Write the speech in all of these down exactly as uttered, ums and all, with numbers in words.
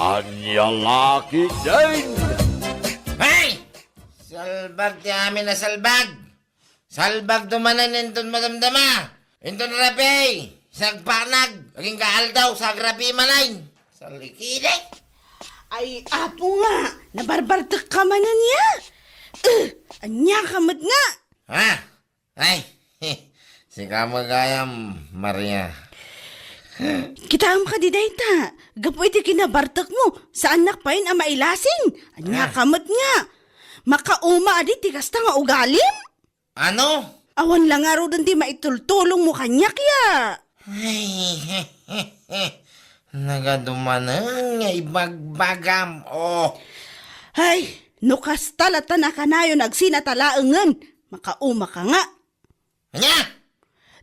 Ania la ketdin? Ay! Salbag ti amin a salbag! Salbagto manen inton madamdama, inton rabii, sagpanag, agingga aldaw, sagrabii manen. Salikide. Ay, apo nga, nabarbartekka manen ya. Eh, ania ka met nga? Ha? Ay, sika met gayam, Maria. Kitaem kadi dayta, gapu iti kinabartekmo, saannak payen a mailasin. Ania ka met nga? Makauma adi ti kasta nga ugalim? Ano? Awan la ngaruden ti maitultulongmo kaniak ya. Ay, nagadumanen nga ibagbagam, oh. Ay, no kasta latta nakanayon agsinatalaengen, makauma ka nga. Ania?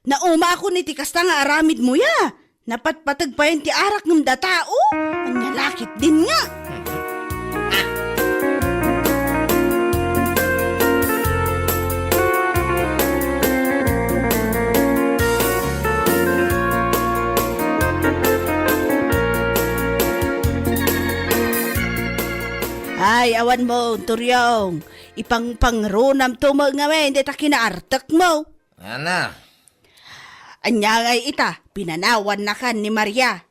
Naumaakon iti kasta nga aramidmo ya. Napatpateg payen ti arak ngem datao. Ania la ketdin nga? Ay, awan mo, Turyong. Ipangpangrunamto met ngamin dayta kinaartekmo. Ana. Ania ngay ita, pinanawannakan ni Maria.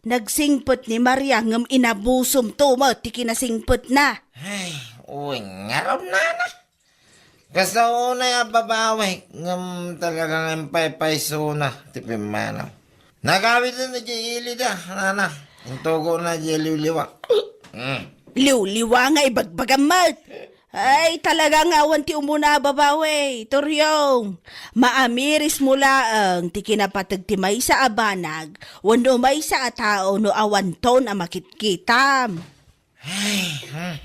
Nagsingpet ni Maria ngem inabusomto met ti kinasingpetna. Ay, uy, ngarud, nana. Kasta unay a babawi, ngem talagang impaypaysona ti pimmanaw. Nagawiden idiay ilida, nana. Intugona idiay liwliwa. Mm. Liwliwa nga ibagbagam met. Ay, talaga nga awan ti umuna a babawi, Turyong. Maamirismo laeng ti kinapateg ti maysa a banag wenno maysa a tao no awanton a makitkitam. Ay, hmm.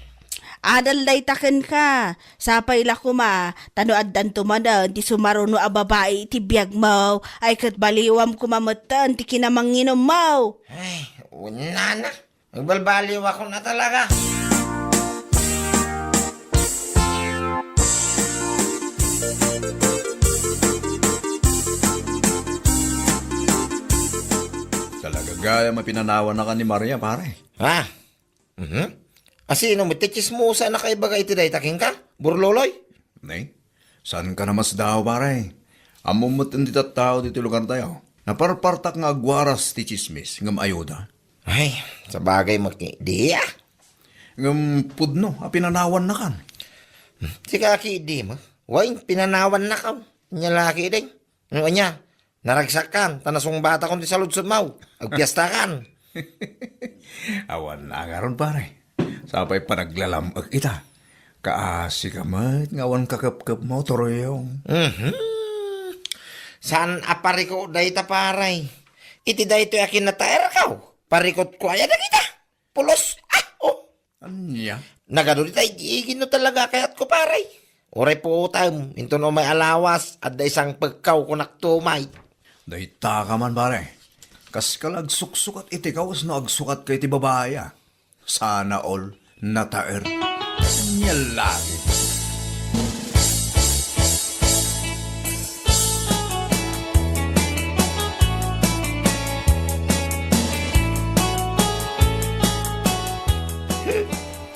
Adal dayta kenka. Sapay la koma, ta no addanto manen ti sumaruno a babai iti biagmo, ay ket baliwam koma metten ti kinamanginommo. Ay, unana. Agbalbaliwakon a talaga. Talaga gayam a pinanawannakan ni Maria, pare. Ha? Mhm. Asino met ti tsismosa a nakaibaga iti dayta kenka, Burloloy? Ne? Saanka a masdaaw, pare. Ammom met ti tattao ditoy lugartayo. Naparpartak nga agwaras ti tsismis ngem ayuda. Ay, sabagay met ketdi a. Ngem pudno a pinanawannakan. Sika ketdi met. Wen, pinanawannakan. Ania la ketdin? Ngem ania, naragsakkan, ta nasungbatakon ti saludsodmo. Agpiestakan. Awan a ngarud, pare. Sapay panaglalam-ek ita. Kaasika met nga awan kakepkepmo, Turyong. Mhm. Saan a pariko dayta, pare. Iti daytoy a kinataerko, parikotko aya dagita. Pulos. Ah, oh. Ania? Nagadu dita igigin no talaga kayatko, pare. Uray puotem, inton umay a lawas, adda isangpekko, kunak tumay. Dayta ka man, pare. Kaska la agsuksukat iti kawes no agsukatka iti babai a. Sana all nataer. Ania la ketdi.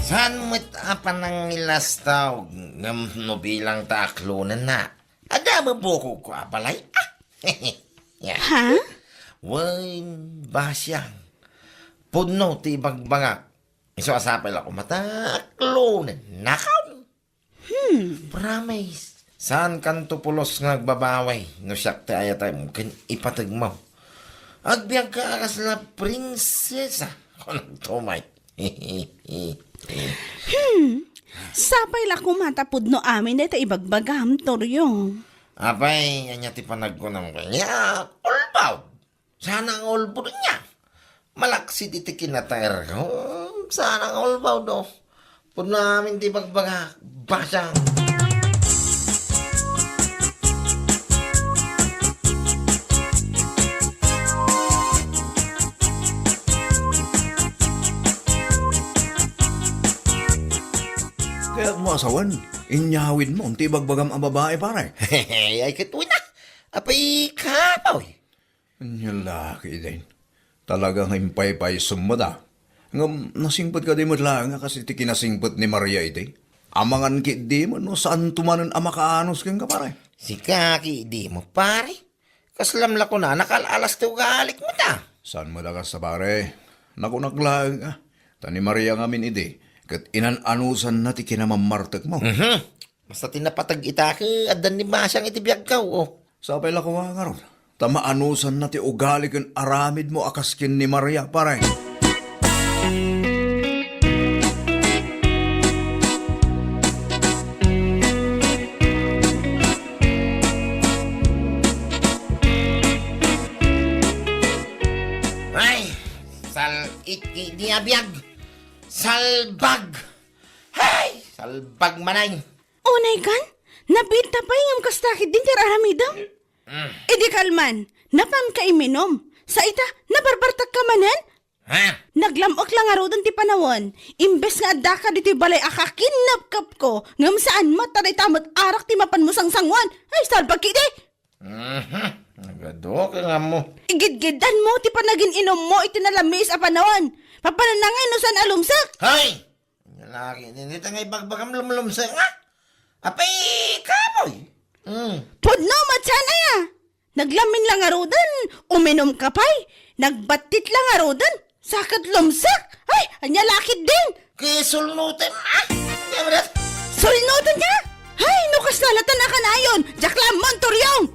Saan met a panangilastaw ngem no bilang ta aklonenna? Adda met bukogko a balay. Ah. Ha? Wen, basiang. Pudno ti ibagbagak. Isu a sapay la koma ta aklonennakon. Hmm. Promise. Saankanto pulos nga agbabawi no siak ti ayatem ken ipategmo. Agbiagka a kasla prinsesa. Kunam tumay. Hmm. Sapay la koma ta pudno amin dayta ibagbagam, Toryo. Apay, ania ti panagkunam kaniak? Ulbaw. Sana nga ulbod niya. Malaksid iti kinataerko. Sana nga ulbaw do. Pudno amin ti bagbaga. Basang. Kayatmo a sawen, inyawidmo ti ibagbagam a babai, pare. Ay, ket wen a. Apay, kapoy. Ania la ketdin. Talaga nga impaypaysom met a. Ngem nasingpet kadi met laeng a kas iti kinasingpet ni Maria idi? Amangan ketdi met no saanto manen a makaanus kenka, pare. Sika ketdi met, pare. Kaslam la kunana, kal-alas ti ugalik met a. Saan met a kasta, pare? Nakunak laeng a. Ta ni Maria ngamin idi, ket inan-anusanna ti kinamammartekmo. Mhm. Basta ti napateg ita ket addan ni Basiang iti biagko, o. Sapay la kua ngarud, ta maanusanna ti ugali ken aramidmo a kas ken ni Maria, pare. Ay, sal-, iki di a biag. Salbag! Hay! Salbag manay! Unay kan? Nabiit ta pay ngem kasta ketdin ti ar-aramidem? Mm. Idi kalman, napanka iminum. Sa ita, nabarbartekka manen? Ha? Naglam-ok la ngaruden ti panawen. Imbes nga addaka ditoy balay a kakinnapkapko, ngem saan met ta dayta met arak ti mapanmo sangsangoan. Ay, salbag ketdi! Mhm. Nagadu ka nga mo. Igidgiddanmo ti panagin-inummo iti nalamiis a panawen. Papananna ngay no saan a lumsek? Hay! Lalaki, dita nga ibagbagam lumlumsek, ha? Apay, kapoy! Mm. Pudno met saan aya? Naglamin la ngaruden, uminumka pay. Nagbattit la ngaruden, sa ket lumsek. Ay, ania la ketdin? Kisulnutem, ah! Sulnutenka? Hay, no kasta la ta nakanayon, diak la ammo, Toriong!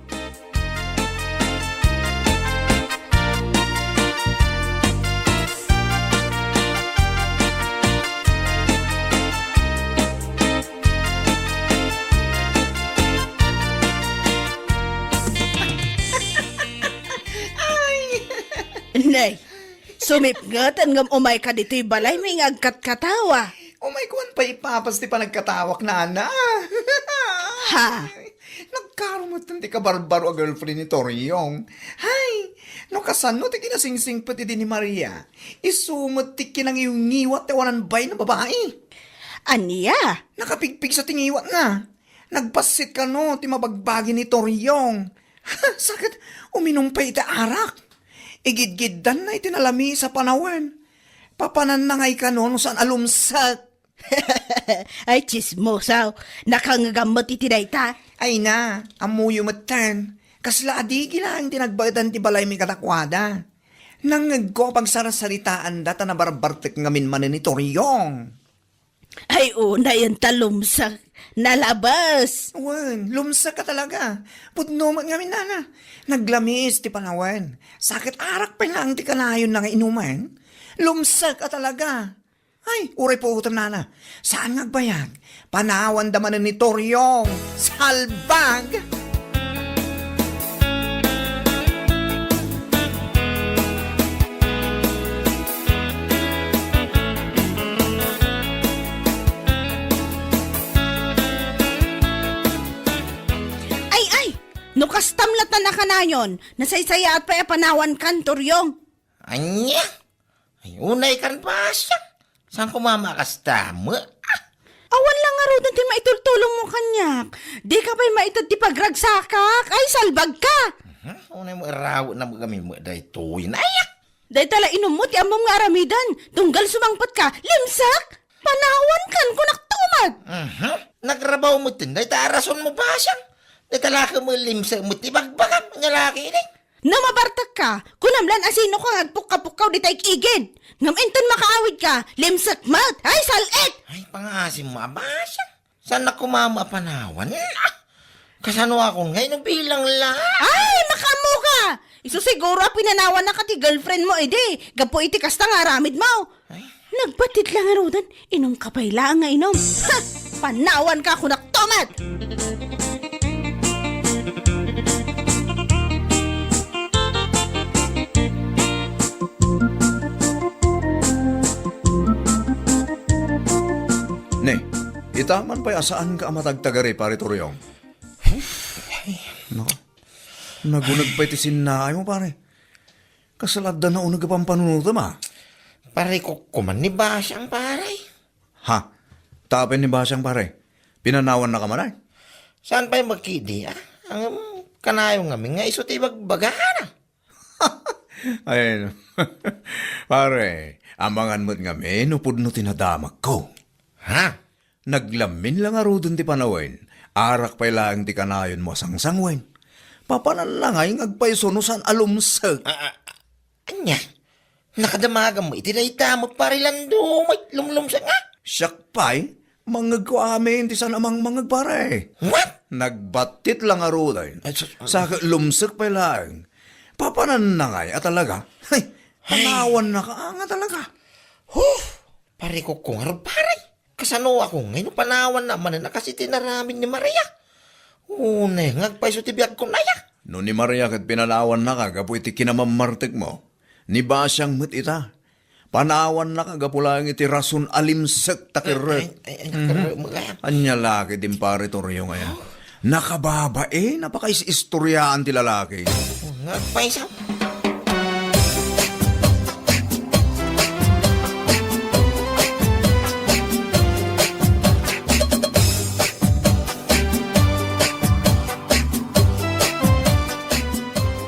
Ay! Nay, sumipngeten ngem umayka ditoy balaymi nga agkatkatawa. Umayko pay ipapas ti panagkatawak, nana. Ha? Nagkarumetten ti kabarbaro a girlfriend ni Toriong. Hay, no kasano ti kinasingsingpet idi ni Maria, isu met ti kinangiwngiwat ti awanan bain a babai. Ania? Nakapigpigsa ti ngiwatna. Nagbassit kano ti mabagbagi ni Toriong. Sa ket, uminum pay iti arak. Igidgiddanna iti nalamiis a panawen. Papananna ngay kano no saan a lumsek. Ay, tsismosaw. Nakangngegam met iti dayta. Ay na, ammoyo metten. Kasla adigi laeng ti nagbaedan ti balaymi kadakuada. Nangngegko a pagsarsaritaanda ta nabarbartek ngamin manen ni Toriong. Ay, unayen ta lumsek. Nalabes. Wen, lumsek a talaga. Pudno met ngamin, nana. Naglamiis ti panawen. Sa ket arak pay laeng ti kanayonna nga inumen. Lumsek a talaga. Ay, uray puotem, nana. Saan nga agbayag? Panawanda manen ni Toriong. Salbag! Ay, ay! No kastam latta nakanayon, nasaysayaat pay a panawankan, Toriong. Ania? Ay, unay kan Basiang. Saan ko mamakasta met? Ah! Awan la ngaruden ti maitultulongmo kaniak. Dika pay maited ti pagragsakak. Ay, salbagka! Mhm. Unay mo iraw na magami mo daytoy. Nayak! Dayta la inummo ti ammom nga aramiden. Tunggal sumangpetka. Limsak! Panawankan, kunak tumat! Mhm. Nagrabaw mo tin. Dayta a rason mo, Basiang. Dayta la ka mo limsak mo ti bagbagam. Nya laki ni. No mabartekka, kunam lan a sinoka nga agpukka-pukkaw dita igid. Ngem inton makaawidka, limsek met. Ay, sal-it! Ay, pangaasim mo, Abasya. Saan na kumama a panawan? Ah! Kasano akon nga inubilang la? Ay, makaammo ka! Isu siguro a pinanawan na ka ti girlfriend mo, idi. Gapu iti kasta nga aramid mo. Ay. Nagbatit la ngaruden, inumka pay laeng nga inum. Ha! Panawanka, kunak tumat! Ne, itaman pay a saanka a matagtagari, Pare Toriong. Nako, naguneg pay ti sinnaay mo, pare. Kasla adda nauneg a pampanunotem, a? Pare, kukkuman ni Basyang, pare. Ha? Tapin ni Basyang, pare? Pinanawannaka man, ay? Saan pay makidi, a? Ang kanayon ngamin nga isu ti ibagbagana. Ay, pare, amangan met ngamin no pudno ti nadamagko. Ha? Naglamin la ngaruden ti panawen. Arak pay laeng ti kanayonmo a sangsangoen. Papananna ngay nga agpayso no saan a lumsek. Ah, ah, ania? Nakadamagam iti dayta met, pare Lando, may lumlumsek nga? Siak pay, mangngegko amin ti saan a mangmangngeg, pare. What? Nagbattit la ngaruden. Ay, sus, ah. Sa lumsek pay laeng. Papananna ngay a talaga? Hay, Ay. Panawanna ka nga talaga. Huh! Pare ko, kung ngarud, pare. Kasano ako ngay no panawanna manen a kas iti inaramid ni Maria? Unay nga agpayso ti biagko, aya? No ni Maria ket pinanawanna ka gapu iti kinamammartekmo, ni Basiang met ita. Panawanna ka gapu laeng iti rason a limsek ta kerrek. Ay, ay, ay, Mhm. Kerrek, magayam. Ania la ketdin, pare Toriong, aya? Nakababain a pakaisistoriaan ti lalaki. Nga agpayso.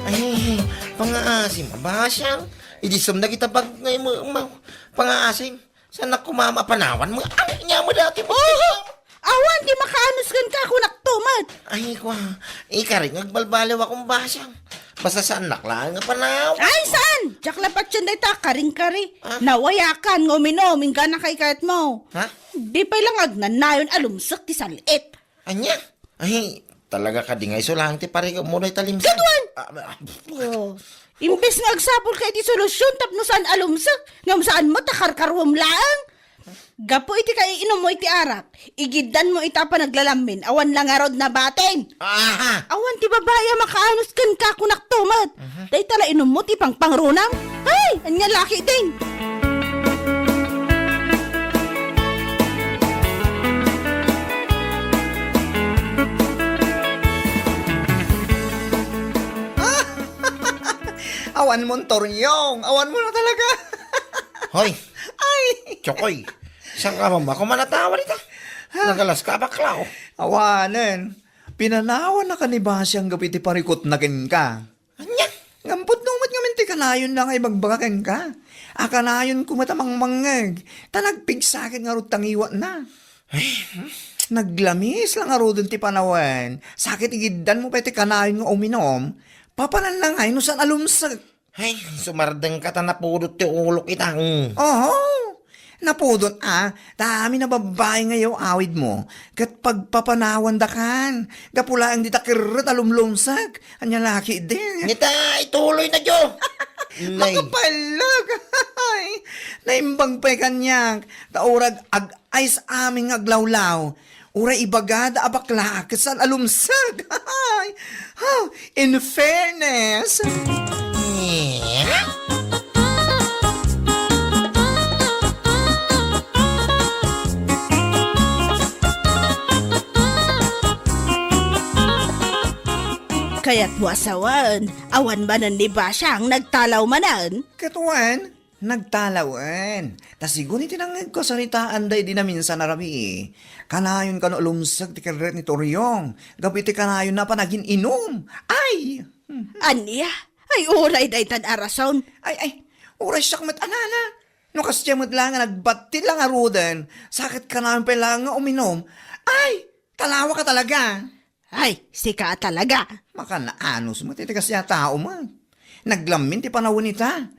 Ay, pangaasim a Basiang. Idi sumna kita bag ngay mo, mo, pangaasim. Saan ako mama panawan mo? Ay, nia mo dati mo. Oo! Awan ti makaanus kenka, kunak to met. Ay, kwa. Ikarik nga agbalbaliw akong Basiang. Basta saannak laeng nga panawan. Ay, saan? Diak la patien dayta, karing-kari. Ah? Nawayakan nga uminom, inggana kay kayatmo. Ha? Di pay lang agnanayon a lumsek ti sal-it. Ania? Ay, talaga kadi nga iso laeng ti parikutmo dayta limsek? Kaduan! Ah, ah, Oh. Imbes nga agsapulka iti solusyon tapno saan a lumsek, ngem saan met a karkaruem laeng. Gapu iti kaiinummo iti arak, igiddanmo ita a panaglalamin, awan la ngarud nabatin. Aha! Awan ti babai a makaanus kenka, kunak to met. Mhm. Dayta la inummo ti pangpangrunam. Ay, ania la ketdin? Awan mo, Toriong. Awan mo na talaga. Hoy. Ay. Tsokoy. Saan ka man ba? Kumanatawa dita. Nagalas ka, bakla, oh. Awanen. Pinanawan na ka ni Basiang gapu iti parikutna kenka. Ania? Ngem pudno met ngamin ti kanayonna nga ibagbaga kenka. A kanayonko met a mangmangngeg, ta nagpigsa ket ngarud ta ngiwatna. Ay, hmm. Naglamis la ngaruden ti panawen, sa ket igiddanmo pay ti kanayon nga uminom, papananna ngay no saan a lumsek. Ay, sumardengka ta napudot ti ulok ita, hmm. Oho. Napudot a, ta amin a babbai nga yaw-awidmo, ket pagpapanawandakan, gapu laeng dita kerrek a lumlumsek, ania la ketdin. Nita, ituloy na, Jo. Nay. Makapallag. Ay, naimbag pay kaniak, ta urag ag-aysa amin nga aglawlaw, uray ibagada a bakla, ket saan a lumsek. Ay, ha, in fairness. Kayatmo a sawen, awan manen ni Basiang nagtalaw manen? Ket wen, nagtalawen. Ta sigun iti nangngegko a saritaanda idi naminsan a rabii, kanayon kano a lumsek ti kerrek ni Toriong gapu iti kanayonna a panagin-inum. Ay! Ania? Ay, uray daytan a rason. Ay, ay, uray siak met a nana. No kasdiay met la nga nagbattit la ngaruden, sa ket kanayon pay laeng nga uminom. Ay, talawaka talaga. Ay, sika talaga. Makanaanus met iti kasdiay a tao met. Naglamin ti panawen ita.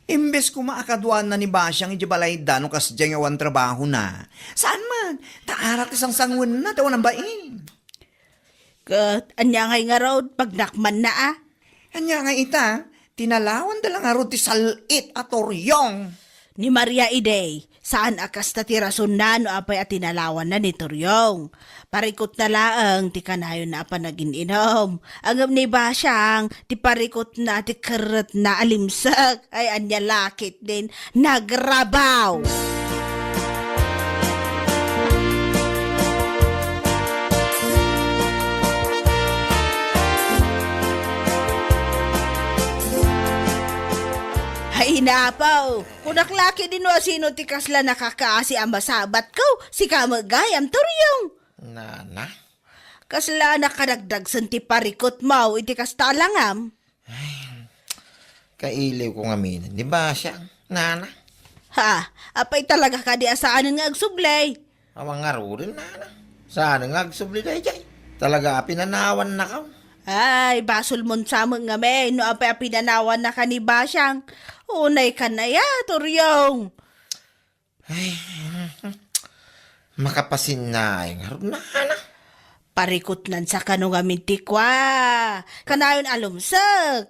Imbes koma a kaduaanna ni Basiang idiay balayda no kasdiay nga awan trabahona. Saan met, ta arak ti sangsanguenna ti awan a bain. Ket ania ngay ngarud, pagnakmanna a? Ania ngay ita, tinalawanda la ngarud ti sal-it a Toriong. Ni Maria idi, saan a kasta ti rasonna no apay a tinalawanna ni Toriong. Parikutna laeng ti kanayonna a panagin-inum. Ngem ni Basiang, ti parikutna ti kerretna a limsek. Ay, ania la ketdin, nagrabaw! Ay, napaw! Kunak la ketdin no asino ti kasla nakakaasi a masabatko, sika met gayam, Toriong. Nana? Kasla nakadagdagsen ti parikutmo iti kasta a langam? Ay, Kailiwko ngamin ni Basyang, nana. Ha? Apay talaga kadi a saanen nga agsubli? Awan ngaruden, nana. Saan nga agsubli daydiay? Talaga a pinanawannakaw. Ay, basolmon sa met ngamin no apay a pinanawannaka ni Basyang. Unay ka na ya, Turyong. Ay, makapasinnaay ngarud, nana. Parikutnan sa kano ngamin ti kua. Kanayon a lumsek.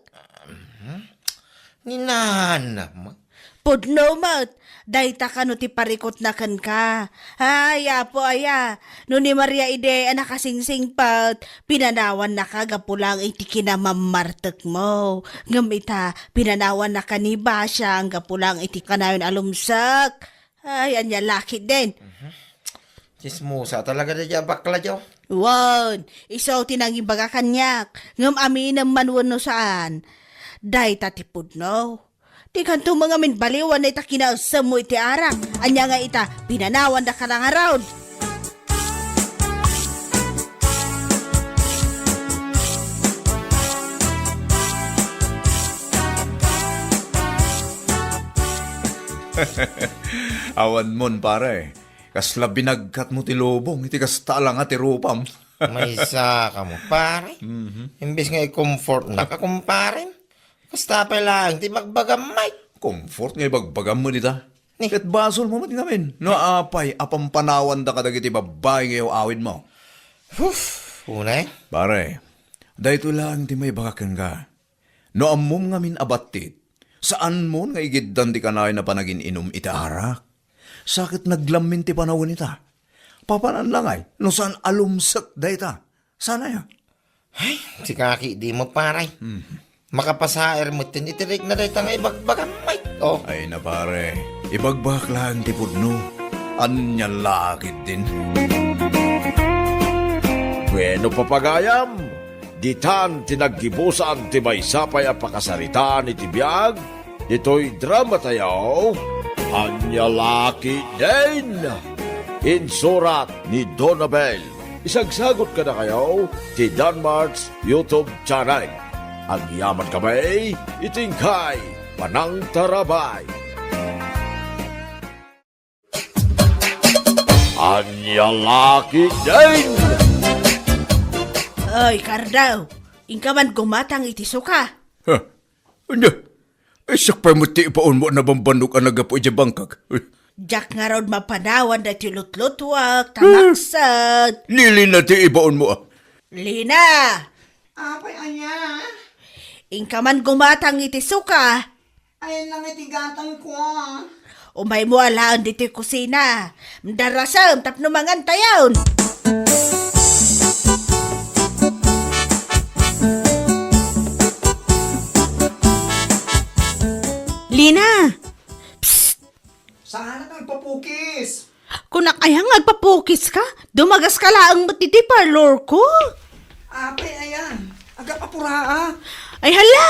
Ni nana met. Pudno met. Dayta kano ti parikutna kenka. Ay, Apo aya. No ni Maria idi a nakasingsingpet, pinanawannaka gapu lang iti kinamammartekmo. Ngem ita, pinanawannaka ni Basyang gapu lang iti kanayon a lumsek. Ay, ania la ketdin. Tsismosa talaga daydiay a bakla, Joe. Wen, isu ti nangibaga kaniak. Ngem aminem man wenno saan. Dayta ti pudno. Dikanto met ngamin baliwan dayta kinaesemmo iti arak. Ania nga ita, pinanawannaka la ngarud. Awanmon, pare. Kasla binagkatmo ti lubong iti kasta a langa ti rupam. Maysa kamo, pare. Mhm. Imbes nga i-comfortnak a kumparem, kasta pay laeng ti ibagbagam, Mike. Comfort nga ibagbagam met ita. Ni? Ket basolmo met ngamin no apay a pampanawanda kadagiti babbai nga iyaw-awidmo. Huf, unay. Pare, daytoy laeng ti maibaga kenka. No ammom ngamin a battit, saanmon nga igiddan ti kanayon a panagin-inum iti arak. Sa ket naglammin ti panawen ita. Papanan la ngay, no saan a lumsek dayta. Saan aya? Ay, sika ketdi met, pare. Hmm. Makapasaer metten iti rikna dayta nga ibagbagam, Mike. Oh. Ay na, pare, ibagbagak laeng ti pudno. Ania la ketdin. Bueno, papagayam, ditan ti naggibusan ti maysa pay a pakasaritaan iti biag, ditoy dramatayo, Ania la ketdin. Insurat ni Donabel. Isagsagot kadakayo ti Danmart's YouTube channel. Agyamankami iti inkay panangtarabay. Ania la ketdin! Oy, Kardaw, inka man gumatang iti suka. Ha? Ania? Ay, siak pay met ti ibaonmo a nabambannog a naggapu idiay bangkag. Diak ngarud mapanawan daytoy lutlutuak, ta maksed. Ni Lina ti ibaonmo, a. Lina! Apay, ania? Inka man gumatang iti suka. Ayan lang iti gatangko, a. Umaymo alaen ditoy kusina. Darasem tapno mangantayon. Lina! Psst! Saanak nga agpapukis? Kunak aya nga agpapukis ka? Dumagas ka laeng met ditoy parlor ko. Apay aya, agapapuraak. Ay hala!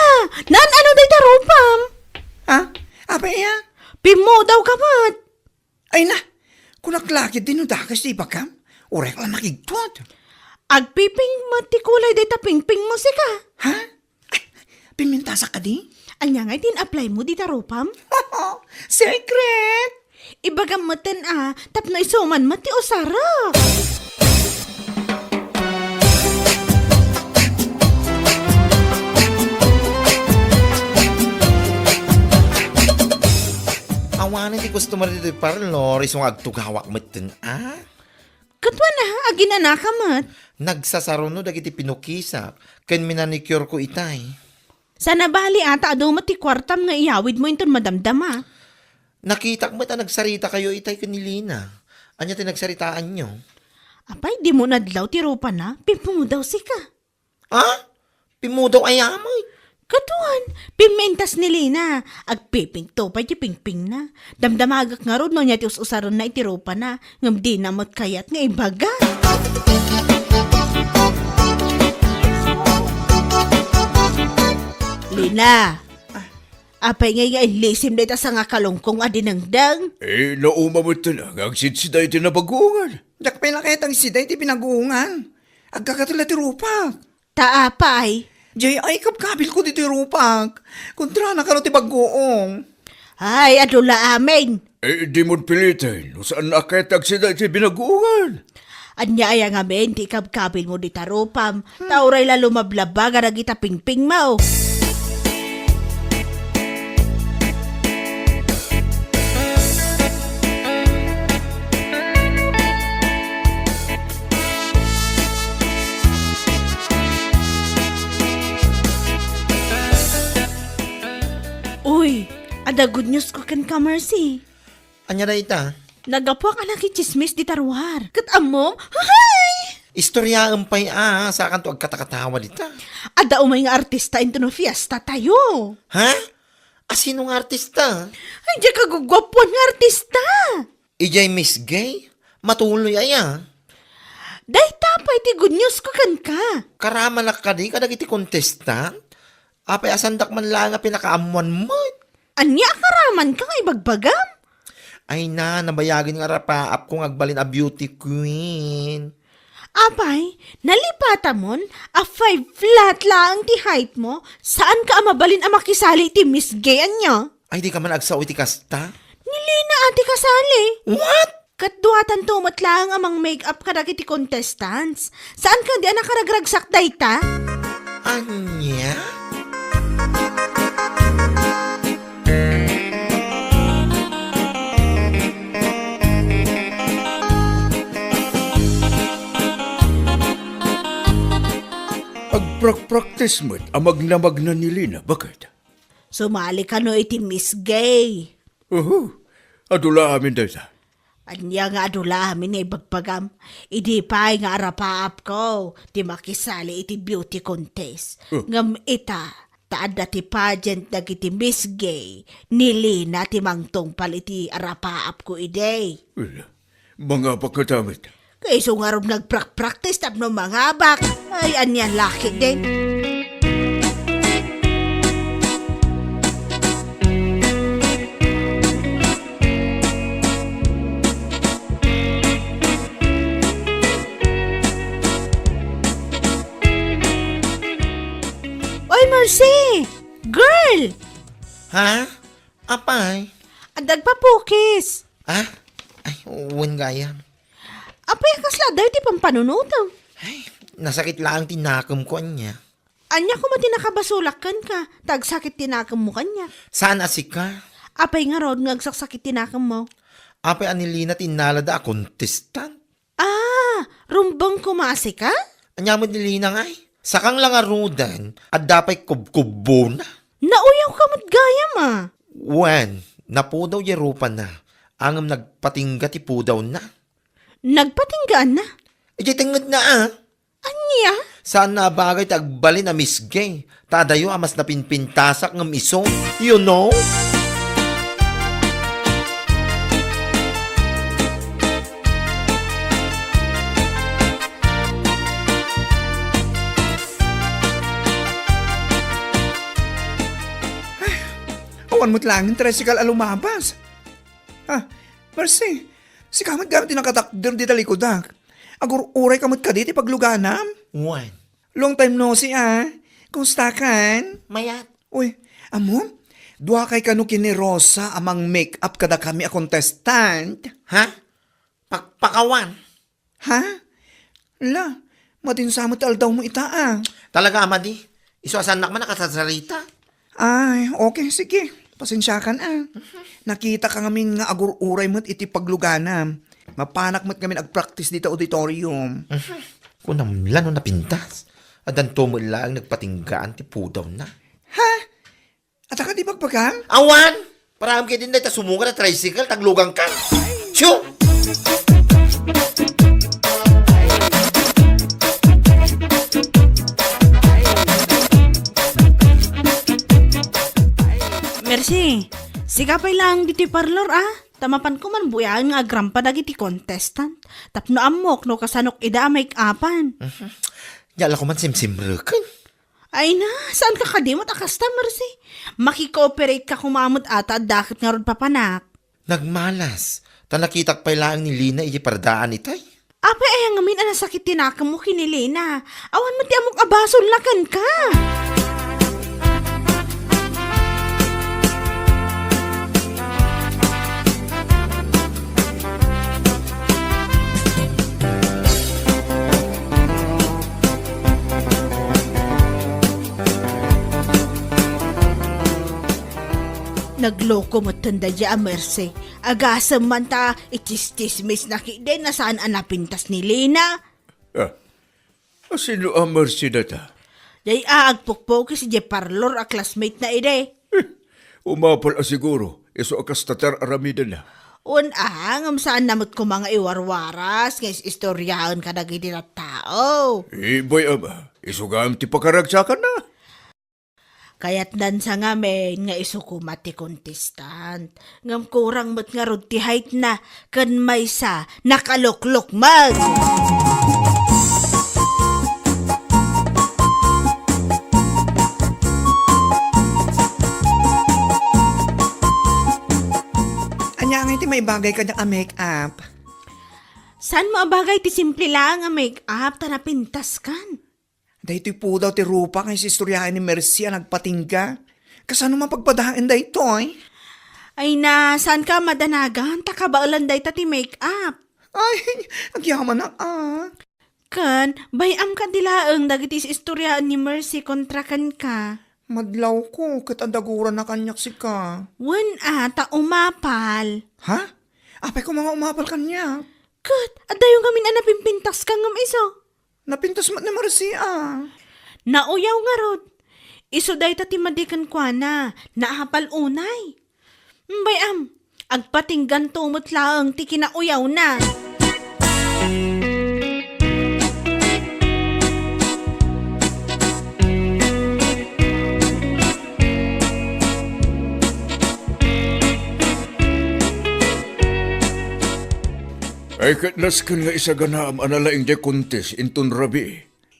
Naan-ano dayta rupam? Ha? Apay aya? Pimmudaw ka met. Ay na, kunak la ketdi no dakes ti ibagam. Uray la makigtot. Agpipink met ti kulay dayta pingpingmo, sika. Ha? Ay, pimintasak kadi? Ania ngay ti in-apply mo dita rupam? Secret! Ibagam metten a, tapno isuman met ti usarek. Awanen ti customer ditoy parlor, isu nga agtugawak metten a. Ket wen a, aginanaka met. Nagsasaruno dagiti pinukisak ken minanicure ko itay. Sana bali a ta adu met ti kuartam nga iyawidmo inton madamdama. Nakitak met a nagsarita kayo itay ken ni Lina. Ania ti nagsaritaanyo? Apay, dimo nadlaw ti rupana? Pimmudaw sika. Ha? Pimmudaw aya met? Kaduan, pimmintas ni Lina. Agpipingto pay ti pingpingna. Damdamagak ngarud no ania ti us-usarenna iti rupana, ngem dina met kayat nga ibaga. Lina, apay ngay nga inlisim dayta sangakalungkong a dinengdeng? Eh, nauma met nga agsidsida iti nabaguongan. Diak pay la kayat agsida iti binaguongan. Agkakatula ti rupak. Ta apay? Jay, ay, kabkabilko ditoy rupak. Kontrana kano ti bagoong. Ay, adu la amin. Eh, di mo piliten. No saan na kaya tagsida iti binagoongan? Ania aya ngamin ti ikabkabil mo dita rupam? Hmm. Ta uray la lumablaba nga dagita pingping mo. Uy, adda good news ko kenka, Mercy. Ania dayta? Naggapuak a nakitsismis dita ruar. Ket ammom? Hay! Istoriaem pay a, sakanto agkatakatawa dita. Adda umay nga artista intono fiesta tayo. Ha? Asino nga artista? Ay, diay kaguguapuan nga artista. Idiay Miss Gay? Matuloy aya? Dayta pay ti good news ko kenka. Karamanak kadi kadagiti contestant? Apay a saandak man laeng a pinakaammuan met? Ania a karamanka nga ibagbagam? Ay na, nabayagen nga arapaapko nga agbalin a beauty queen. Apay, nalipatamon a five flat laeng ti height mo, saanka a mabalin a makisali iti Miss Gay ania? Ay, dika man agsao iti kasta? Ni Lina a ti kasali. What? Ket duatanto met laeng a mang-make-up kadagiti contestants. Saan kadi a nakaragragsak dayta? Ania? Agprakpraktis met a magnamagna ni Lina, baket? Sumali kano iti Miss Gay. Uhu, adu la amin dayta. Ania nga adu la amin nga ibagbagam? Idi pay nga arapaapko ti makisali iti beauty contest. Oh. Ngem ita, ta adda ti pageant dagiti Miss Gay, ni Lina ti mangtungpal iti arapaapko idi. Well, mangapak nga damit. Kayso ngarud nga agprakpraktis tapno mangabak. Ay, ania laki din. Oy, Mercy! Girl! Ha? Apay? Adda agpapukis. Ah? Ay, wen gayam. Apay, a kasla adayo ti pampanunotem? Ay, nasakit laeng ti nakemko ania. Ania koma ti nakabasolak kenka, ta agsakit ti nakemmo kaniak? Saan a sika? Apay ngarud nga agsaksakit ti nakemmo? Apay a ni Lina ti innalada a contestant? Ah, rumbeng koma a sika? Ania met ni Lina ngay? Sakang la ngaruden, adda pay kubkubbona. Nauyaw ka met gayam a. Wen, napudaw diay rupana, ngem nagpatingga ti pudawna. Nagpatinggaanna? Idiay tengngedna a. Ania? Saanna a bagay ti agbalin a Miss Gay. Ta adayo a mas napinpintasak ngem isu. You know? Awan met laeng tricycle a lumabas. Ah, Mercy, sika met gayam ti nakatakder dita likudak. Agur-uray ka met kadi ti pagluganam? Wen. Long time no see, ah. Kumusta kan? Mayat. Uy, ammom? Duakay kano ken ni Rosa a mang-make-up kadakami a contestant? Ha? Pakpakawan. Ha? La, madin sa met ti aldawmo ita, ah. Talaga a madi. Isu a saannak man a kasasarita. Ay, okay, sige. Pasensiakan, ah. Nakitak ngamin nga agur-uray met iti pagluganam. Mapanak met ngamin agpraktis dita auditorium. Mhm. Kunam la no napintas. Addanto met laeng nagpatinggaan ti pudawna. Ha? Adda kadi ibagbagam? Awan! Paraem ketdin dayta sumungad a tricycle, ta agluganka. Tiyo! Mercy, sika pay laeng ditoy parlor, ah. Ta mapanko man buyaen nga agrampa dagiti contestant. Tapno ammok no kasanok ida a make-upan. Mhm. Diak la koma simsimreken. Ay na, saanka kadi met a kasta, Mercy? Makikooperate ka koma met a ta adda ket ngarud papanak. Nagmalas, ta nakitak pay laeng ni Lina iti paradaan itay. Apay aya ngamin a nasakit ti nakemmo ken ni Lina? Awan met ti ammok a basolna kenka. Nagloko metten daydiay a Mercy. Agasem man ta ichischismisna ketdi a saan a napintas ni Lina. Ah, asino a Mercy dayta? Dayta a agpukpukis idiay parlor a classmate na idi. Eh, umapal a siguro, isu a kasta ti ar-aramidenna. Wen a, ngem saanna met koma nga iwarwaras nga is-istoriaen kadagiti tattao. Eh, bay-am a, isu gayam ti pakaragsakanna. Kayatnan sa ngamin nga isu koma ti contestant. Ngem kurang met ngarud ti height na, ken maysa, nakaluklukmeg. Ania ngay ti maibagay kaniak a make-up? Saanmo a bagay ti simple laeng a make-up ta napintaskan? Daytoy pudaw ti rupa nga is-istoriaen ni Mercy a nagpatingga. Kasano mapagpadaen daytoy? Ay na, saanka a madanagan, ta kabaelan dayta ti make-up. Ay, agyamanak a. Ken, bay-am kadi laeng dagiti is-istoriaen ni Mercy kontra kenka. Madlawko, ket adda gurana kaniak sika. Wen a, ta umapal. Ha? Apay koma nga umapal kaniak? Ket, addayo ngamin a napimpintaska ngem isu. Napintas met ni Mercy a. Nauyaw ngarud. Isu dayta ti madi kenkuana, naapal unay. Bay-am, agpatingganto met laeng ti kinauyawna. Ay, ket nasken nga isaganaam a nalaing diay contest inton rabii.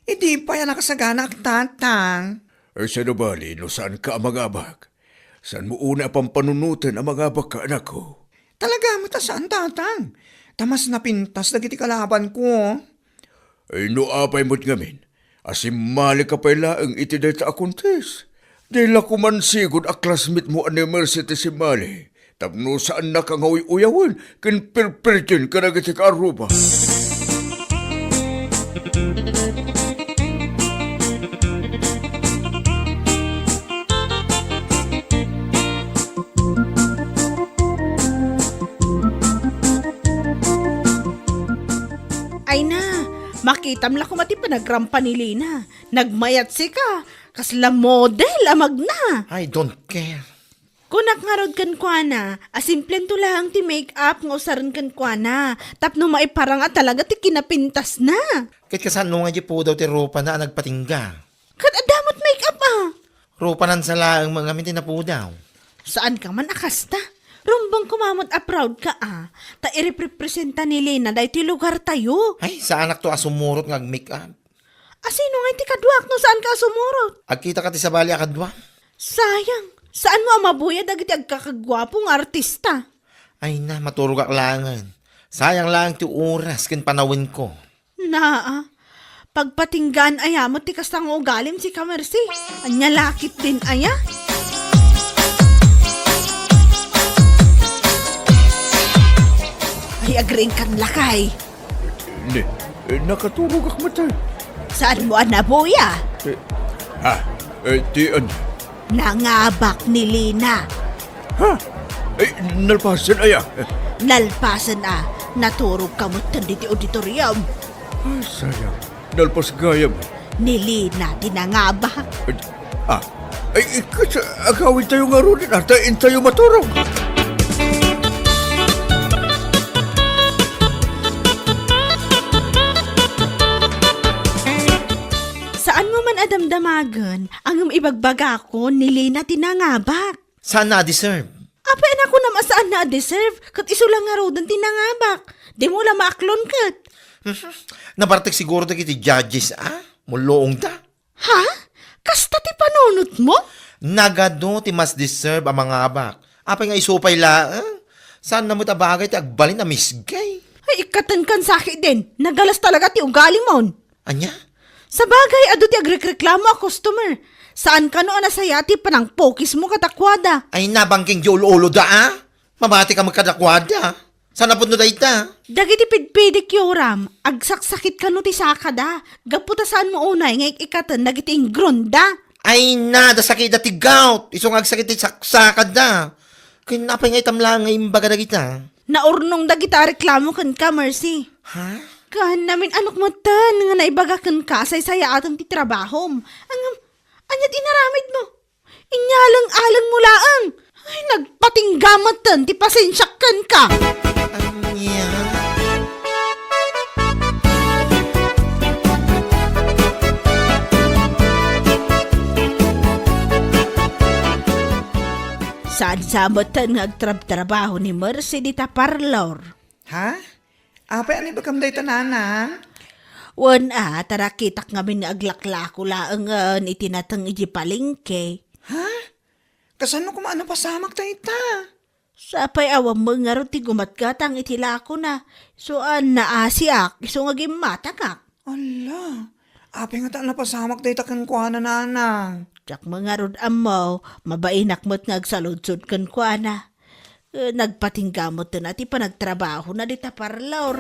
Idi pay a nakasaganaak, Tatang. Ay, sano bali no saanka a mangabak? Saanmo unay a pampanunoten a mangabakka, anakko? Talaga met a saan, Tatang. Ta mas napintas dagiti kalabanko. Ay, no apay met ngamin, a simmalika pay laeng iti dayta a contest. Di la koma sigud a classmate mo a ni Mercy ti simmali. Tapno saannaka nga uy-uyawen ken pirpirtien kadagiti kaarruba. Ay na, makitam la koma ti panagrampa ni Lina. Nagmayat sika, kasla model a magna. I don't care. Kunak ngarud kenkuana a simplen to laeng ti make-up nga usaren kenkuana tapno maiparang a talaga ti kinapintasna. Ket kasano nga di pudaw ti rupana a nagpatingga? Ket adda met make-up a. Rupanan sa laeng met ngamin ti napudaw. Saanka man a kasta. Rumbeng koma met a proud ka a, ta ireprepresenta ni Lina daytoy lugartayo. Ay, saanakto a sumurot nga ag-make-up. Asino ngay ti kaduak no saanka a sumurot? Agkitaka ti sabali a kadua? Sayang, saanmo a mabuya dagiti agkakaguapo nga artista? Ay na, maturogak laengen. Sayang laeng ti oras ken panawenko. Naa, pagpatinggaan aya met ti kasta nga ugalim, sika, Mercy? Ania la ketdin aya? Ay, agriingkan lakay. Ni, eh, nakaturogak met, eh. Saanmo a nabuya? Eh, ah, eh, ti ania? Nangabak ni Lina. Ha? Eh, nalpasen aya? Nalpasen a, naturogka metten ditoy auditorium. Ay, sayang. Nalpas gayam. Ni Lina ti nangabak. Ah, ay, ikas, agawidtayo ngaruden, ta intayo maturog. Saanmo man a damdamagen, ngem ibagbagakon ni Lina ti nangabak. Saan a deserve? Apay, nakunam a saanna a deserve, ket isu la ngaruden ti nangabak. Dimo la maaklon ket. Mhm. Nabartek siguro dagiti judges, a? Mulluongda. Ha? Kasta ti panunotmo? Nagadu ti mas deserve a mangabak. Apay nga isu pay laeng? Saanna met a bagay ti agbalin a misgay? Ay, ikkatenkan sakit din. Nagalas talaga ti ugalimon. Ania? Sabagay, adu ti agrekreklamo a customer. Saan kano a nasaya ti panangpukismo kadakuada? Ay, nabangking di ulo-uloda, a? Mamatika met kadakuada. Saan a pudno dayta? Dagiti pidpidikyoram, agsaksakit kano ti sakada. Gapu ta saanmo unay nga ik-ikkaten dagiti ingronda. Ay na, da sakida ti gout. Isu nga agsakit ti saksakada. Ken apay nga itam laeng nga imbaga dagita? Naurnong dagita a reklamo kenka, Mercy. Ha? Ken namin-anok metten nga naibaga kenka a saysayaatem ti trabahom. Ngem, ania ti inaramidmo? Inyaleng-alengmo laeng. Ay, nagpatingga metten ti pasensiak kenka. Ania? Saan sa metten nga agtrabtrabaho ni Mercy dita parlor? Ha? Apay, ania ibagam dayta, nanang? Wen a, ta nakitak ngamin nga aglaklako laengen iti nateng iti palengke. Ha? Kasano koma a napasamak dayta? Sapay awan met ngarud ti gumatgatang iti lakona. Isu a naasiak, isu nga gimmatangak. Ala, apay ngata a napasamak dayta kenkuana, nanang? Diak met ngarud ammo, mabainak met nga agsaludsod kenkuana. Eh, nagpatingga metten a ti panagtrabahona dita parlor.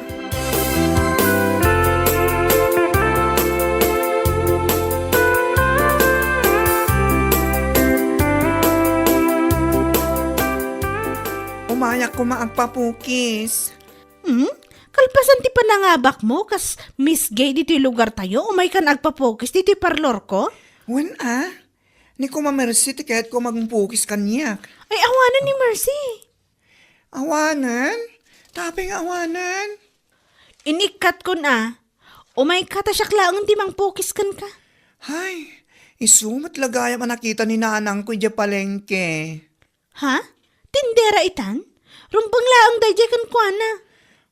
Umayak koma agpapukis. Hmm? Kalpasan ti panangabakmo kas Miss Gay ditoy lugartayo, umaykan agpapukis ditoy parlorko? Wen a, ni Kuma Mercy ti kayatko a mangpukis kaniak. Ay, awanen ni Mercy. Awanen? Apay nga awanen? Inikkatkon a. Umayka ta siak laeng ti mangpukis kenka. Hay, isu met la gayam a nakita ni nanangko idiay palengke. Ha? Tindera itan? Rumbeng laeng daydiay kenkuana.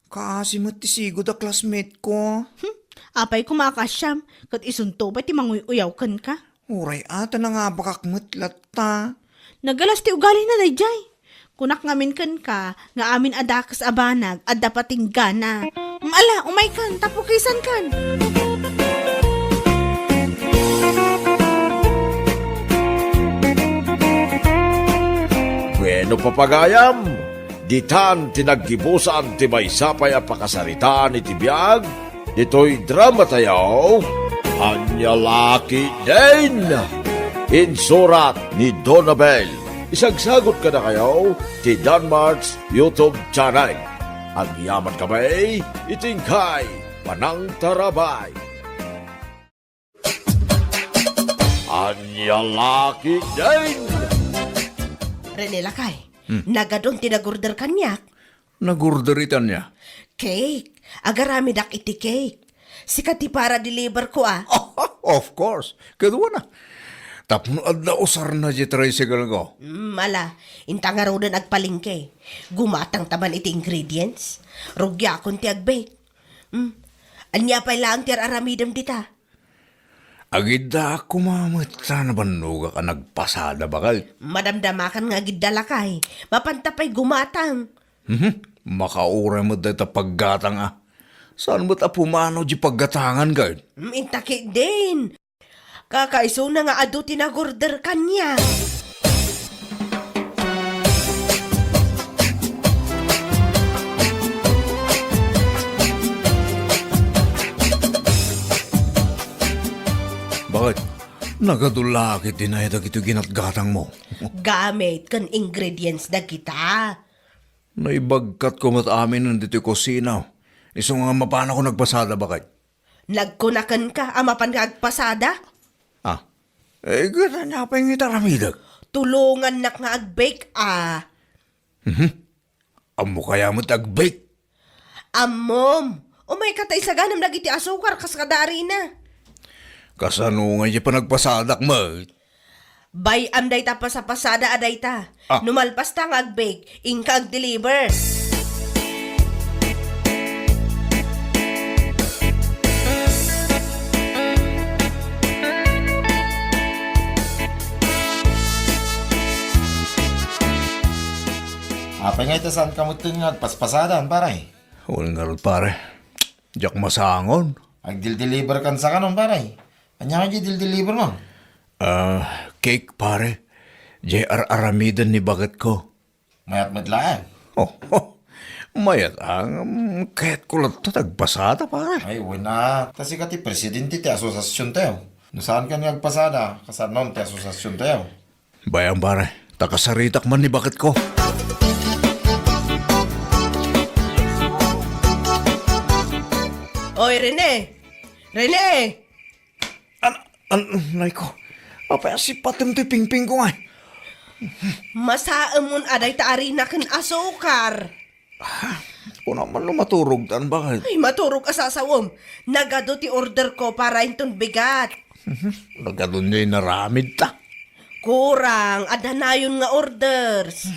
Kaasi met ti sigud a classmate ko. Hmm, apay koma a kaasiam, ket isunto pay ti manguy-uyaw kenka. Uray a, ta nangabakak met latta. Nagalas ti ugalina daydiay. Kunak ngamin kenka nga amin a dakes a banag, adda patinggana. Ala, umaykan, ta pukisankan. Bueno, papagayam, ditan ti naggibusan ti maysa pay a pakasaritaan iti biag ditoy dramatayo, Ania La Ketdin. Insurat ni Donabel. Isagsagut kadakayo ti Danmart's YouTube channel. Agyaman kami iti inkay panangtarabay. Ania La Ketdin. Rene, lakay. Hmm. Nagadun ti nag-order kaniak. Nag-order ita ania? Cake. Agaramidak iti cake. Sika ti para-deliver ko, a. Of course. Kaduana. Tapno adda usarna ti tricycle ko. Mm, ala, inta ngaruden agpalengke. Gumatangta man iti ingredients. Rugiakon ti ag-bake. Mm. Ania pay laeng ti ar-aramidem dita? Agiddaak koma met ta nabannogak a nagpasada, baket. Madamdamakan nga agidda, lakay. Mapanta pay gumatang. Mhm. Makauray met dayta paggatang a. Saan met a pumanaw di paggatangan, ket? Mm, inta ketdin. Kakaisuna nga adu ti nag-order kaniak. Baket, nagadu la ketdin aya dagitoy ginatgatangmo? Gamit ken ingredients dagita. Naibagkatko met aminen ditoy kusina. Isu nga mapanakon nagpasada, baket. Nagkuna kenka a mapan nga agpasada? Ah. Eh, ket ania pay nga iti aramidek? Tulongannak nga ag-bake, a. Mhm. Ammok aya met ag-bake? Ammom. Umayka ta isaganem dagiti asukar kas kada arina. Kasano nga iti panagpasadak met? Bay-am dayta pasapasada a dayta. Ah. No malpasta nga ag-bake, inka ag-deliver. Apay nga ita saan ka met nga agpaspasadan, pare? Wen ngarud, pare. Diak masangon. Agdildeliver kan sa kanon, pare. Ania nga di dildeliver mo? Ah, cake, pare. Jay ar-aramiden ni baketko. Mayat met laeng. Oh, oh. Mayat ang, um, kayatko latta ti agpasada, pare. Ay, wen a. Ta sika ti presidente ti asosiasiontayo. No saankan nga agpasada, kasano ti asosiasiontayo? Bay-am, pare, ta kasaritak man ni baketko. Oy, Rene! Rene! An-, an-, nay ko, apay a sipatem toy pingpingko ngay? Masaemon a dayta arina ken asukar. Ah, kuna man no maturogtan, baket? Ay, maturog a sasawem. Nagadu ti orderko para inton bigat. Mhm. Nagadu ngay inaramidta. Kurang, adda nayon nga orders.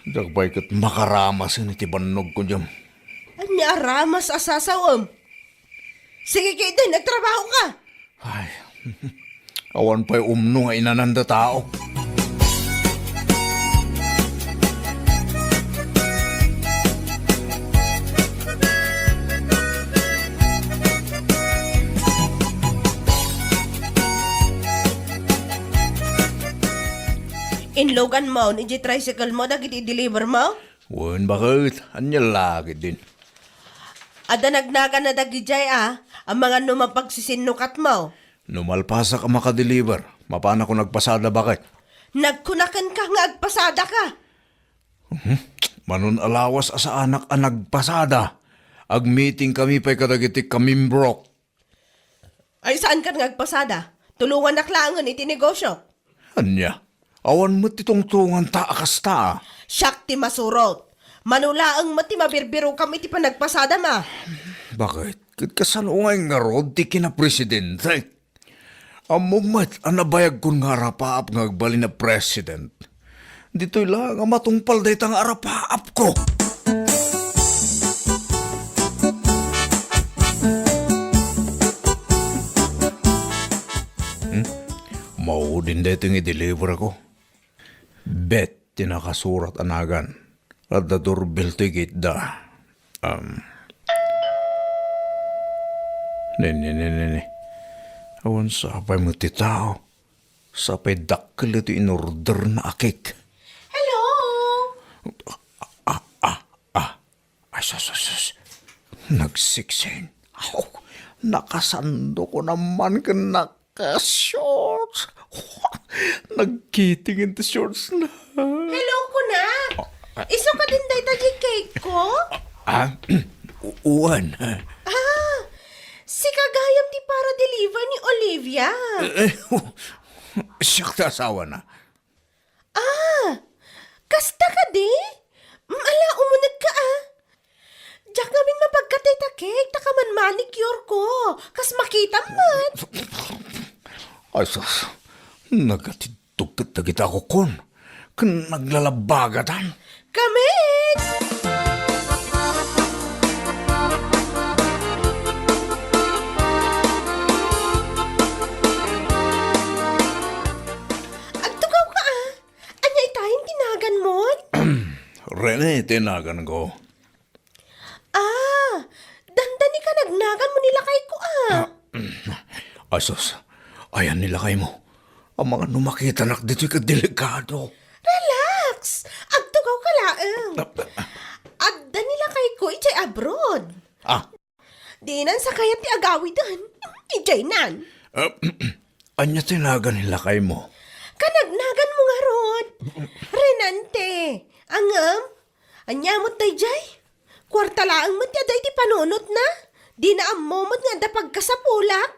Diak pay ket makaramasen iti bannogko diam. Ania a ramas a sasawem? Sige ketdi, nagtrabaho ka. Ay, awan pay umno nga inananda tao. Inlugan mo, ni tricycle mo, dagiti i-deliver mo? Wen, baket, ania la ketdin? Adda nagnagan a dagidiay a, amangan no mapagsisinnukat mo. No malpasak a makadeliver, mapanakon agpasada, baket. Nagkuna kenka nga agpasada ka. Mhm. Manon a lawas a saanak a nagpasada, agmeeting kami pay kadagiti kamimbrok. Ay, saankan nga agpasada? Tulonganak laengen iti negosio. Ania? Awan met ti tungtunganta a kasta. Siak ti masurot. Mano laeng met ti mabirbirokam iti panagpasadam a. Baket? Ket kasano ngay ngarud ti kinapresidente? Ammom met a nabayagkon nga arapaap nga agbalin a president. Ditoy la nga matungpal dayta nga arapaapko. Hmm? Maudin daytoy nga i-deliver ko. Bet ti nakasurat a nagan. Adda durbel toy gitda. Um, ne, ne, ne, ne, ne. Awan sapay met ti tao. Sapay dakkel iti inorderna a cake. Hello? Ah, ah, ah. Ay, sus, sus, sus. Nagsiksing. Aw, nakasando ko naman ken naka-shorts. Nagkiting ti shorts na. Hello, kunak. Ah, ah. Isu kadin dayta ti cake ko? Ah, u-, uwan. Ah, sika gayam ti para-deliver ni Olivia. Eh, eh, siak ti asawana. Ah, kasta kadi? Mm, ala, umunegka a. Diak ngamin mapagkatay ta cake, ta kaman manicure ko. Kas makitam met. Ay, sus. Nagatiddog ket dagita a kukkun. Ken naglalabagatan. Kamin! Agtugaw ka, ah. Ania itayen ti naganmon? Rene ti naganko. Ah, dandani ka nagnagan mo ni lakayko, ah. Ah, asus, ayan ni lakaymo. Amangan no makitanak ditoy ket delikado. Relax! Agtugaw ka laeng. Ah, ah, ah. Adda ni lakayko idiay abroad. Ah, Dinan sa kayat ti agawiden. Idiay nan. Ah, ania ti nagan ni lakaymo? Kanagnagan mo ngarud. Renante. Angem? Ania met daydiay? Kuarta laeng met ti adda iti panunotna. Dina ammo met nga adda pagkasapulak.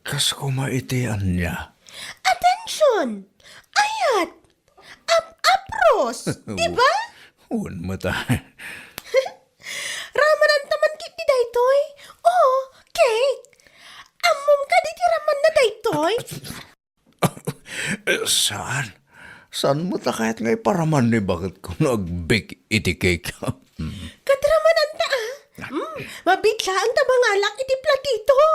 Kas koma iti ania? Attention! Ayat! Ap-apros, di ba? Wen met a. Ramananta man ketdi daytoy? Oh, cake. Ammom kadi ti ramanna daytoy? Eh, saan? Saan met a kayat nga iparaman ni baketko no agbake iti cake? Ket ramananta, ah. Hmm, mabiit laeng ta mangalak iti platito.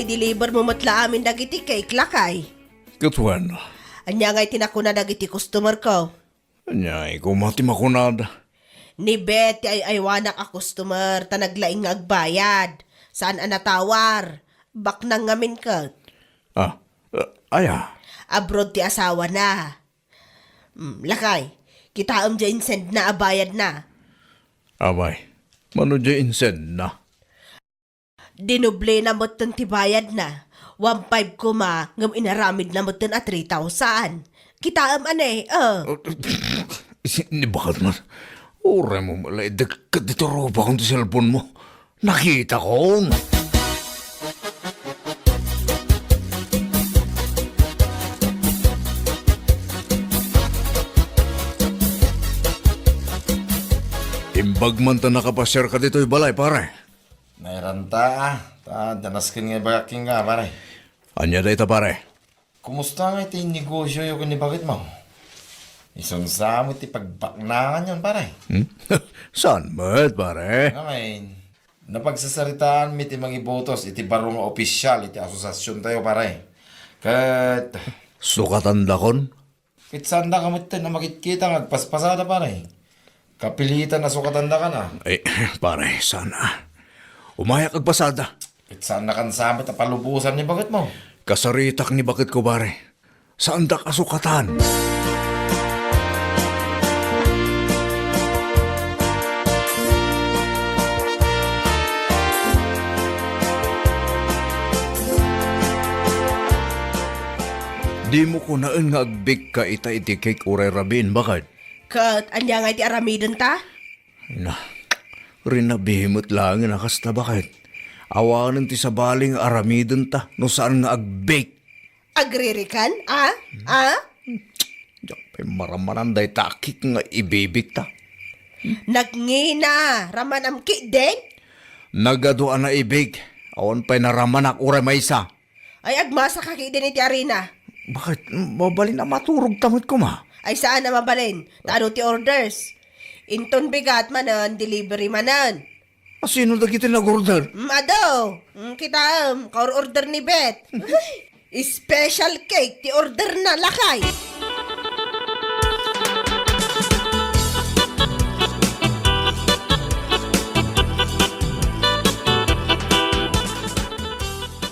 I-deliver mo met la amin dagiti cake, lakay. Ket wen? Ania ngay ti nakuna dagiti customer ko? Ania, iko met ti makunada. Ni Beth ti ay-aywanak a customer, ta naglaing nga agbayad. Saan a natawar. Baknang ngamin ket. Ah, ah, aya? Abroad ti asawana. Hmm, lakay, kitaem diay insendna a bayadna. Abay, mano diay insendna? Dinoblena metten ti bayadna. One five koma, ngem inaramidna metten a three thousand. Kitaem, ane, eh. Ni baket man. Uray mo malaidek ket ditoy rupakon ti cellphone mo. Nakitakon. Imbag man ta nakapasiarka ditoy balay, pare. Nairanta, ah. Ta, danasken nga ibagak kenka, pare. Ania dayta, pare? Kumusta ngay ti negosyoyo ken ni baketmo? Isunsa met ti pagbaknanganyon, pare? Hmm? Saan met, pare? Ngamin, napagsasaritaan mi ti mangibotos iti baro nga opisyal iti asosasiontayo, pare. Ket sukatandakon? Ket saandaka metten a makitkita nga agpaspasada, pare. Kapilitan a sukatandaka na. Eh, pare, saan a. Umayak agpasada. Ket saannakan sa met a palubosan ni baketmo. Kasaritak ni baketko, pare. Saandak a sukatan. Dimo kunaen nga agbake ka ita iti cake uray rabiin, baket? Ket ania ngay ti aramidenta? Na, rinabi met laengen a kasta, baket. Awanen ti sabali nga aramidenta no saan nga agbake. Agririkan, a? A? Diak pay maramanan dayta a cake nga ibibikta. Nagngina, ramanam ketdin? Nagadu a naibik, awan pay naramanak uray maysa. Ay, agmasaka ketdin iti arina. Baket, mabalin a maturogta met koma? Ay, saan a mabalin. Ta adu ti orders. Inton bigat manen, delivery manen. A, sino dagiti nag-order? Mm, adu. Mm, kitaem, kaor-order ni Beth. Special cake ti order na, lakay.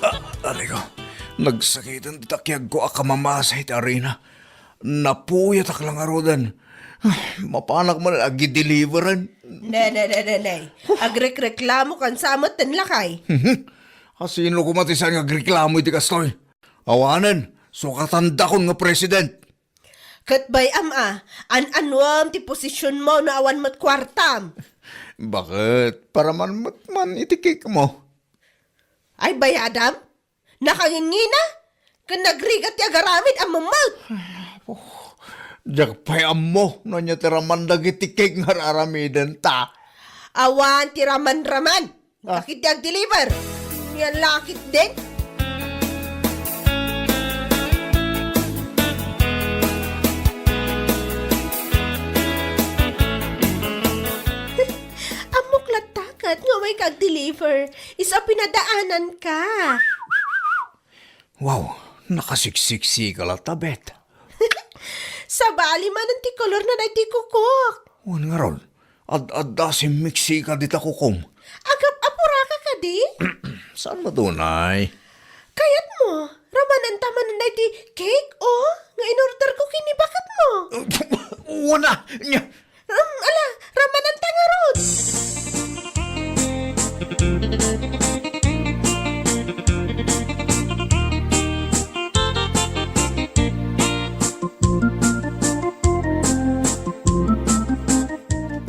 Ah, aray ko, nagsakiten ti takiagko a kamamasa iti arina. Napuyatak la ngaruden. Ay, mapanak man agideliveran. Ne, ne, ne, ne, ne. Agrekreklamokan sa met ten lakay. Asino koma ti saan nga agreklamo iti kastoy? Awanen, sukatandakon nga president. Ket bay-am a, an-anuem ti posisyonmo no awan met kuartam. Baket, paraman met man iti cake mo. Ay, bayadam? Nakangingina? Ken nagrigat ti agaramid a mammet. Oh, diak pay ammo no ania ti raman dagiti cake nga ar-aramidenta. Awan ti raman-raman. Ah. Kakit ti agdeliver. Yan lakit din. Ammok latta ket nga umay ka agdeliver. Isu a pinadaananka. Wow, nakasiksiksi ka latta, Beth. Sabali manen ti kolor na daytoy kukok. Wen ngarud, ad-adda simmiksi ka dita kukom. Agap-apuraka kadi? Saan met unay? Kayatmo, ramananta manen daytoy cake, o, nga inorder ko ken ni baketmo. Wen a, nya, Um, ala, ramananta ngarud.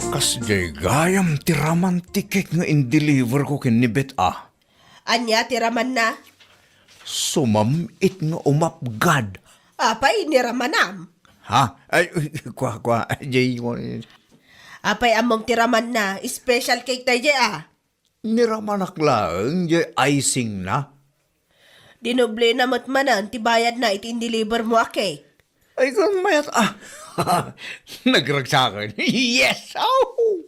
Kasdiay gayam ti raman ti cake nga indeliver ko ken ni Beth a. Ania ti ramanna? Sumam-it nga umapgad. Apay, ni ramanam? Ha? Ay, kua, kua, jay, kua. Apay, ammom ti ramanna, special cake dayjay a. Ni ramanak laeng jay icing na. Dinoblena met manen ti bayadna iti indeliver mo a cake. Ay, kan mayat, ah. Nagragsakan. Yes! Oh!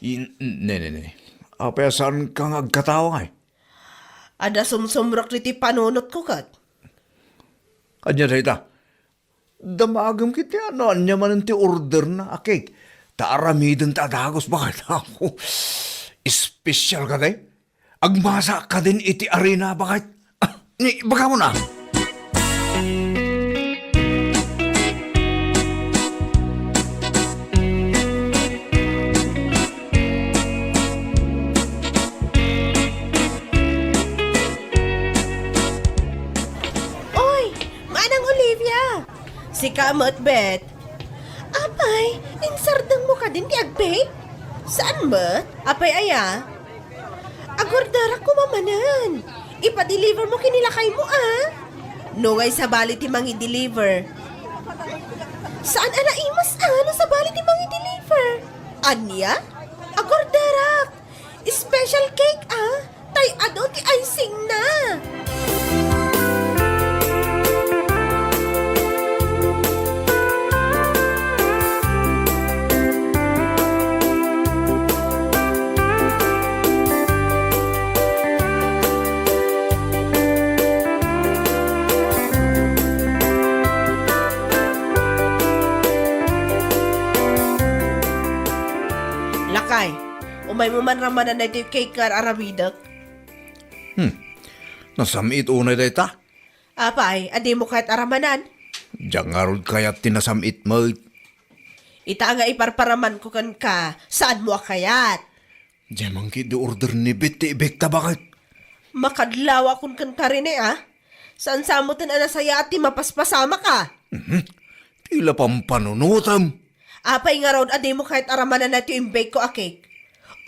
In, ne, ne, ne. Apay a saan ka nga agkatawa ngay? Adda sumsumrek ditoy panunotko ket. Ania dayta? Damagem ketdi no ania manen ti orderna a cake. Ta aramidenta a dagus, baket. Ako, espesyal kadi. Agmasaak kadin iti arena, baket. Ah, ni, ibagam na. Oy, Manang Olivia! Sika met, Bet. Apay, insardengmo kadin ti ag-bake? Saan met? Apay aya? Agorderak koma manen. Ipa-deliver mo ken ni lakaymo, a? No ngay sabali ti mangi-deliver. Saan a naimas, a, no sabali ti mangi-deliver? Ania? Agorderak. Special cake, a? Tay adu ti icing na. Lakay, umaymo man ramanan daytoy cake nga ar-aramidek. Hmm. Nasam-it unay dayta? Apay, a dimo kayat a ramanan? Diak ngarud kayat ti nasam-it met. Ita nga iparparamanko kenka, saanmo a kayat? Diay man ketdi order ni Bet ti ibekta, baket. Makadlawakon kenka, Rene, a? Saan sa metten a nasayaat ti mapaspasamak, a? Mhm. Tila pampanunotem. Apay ngarud a dimo kayat a ramanan daytoy imbakeko a cake?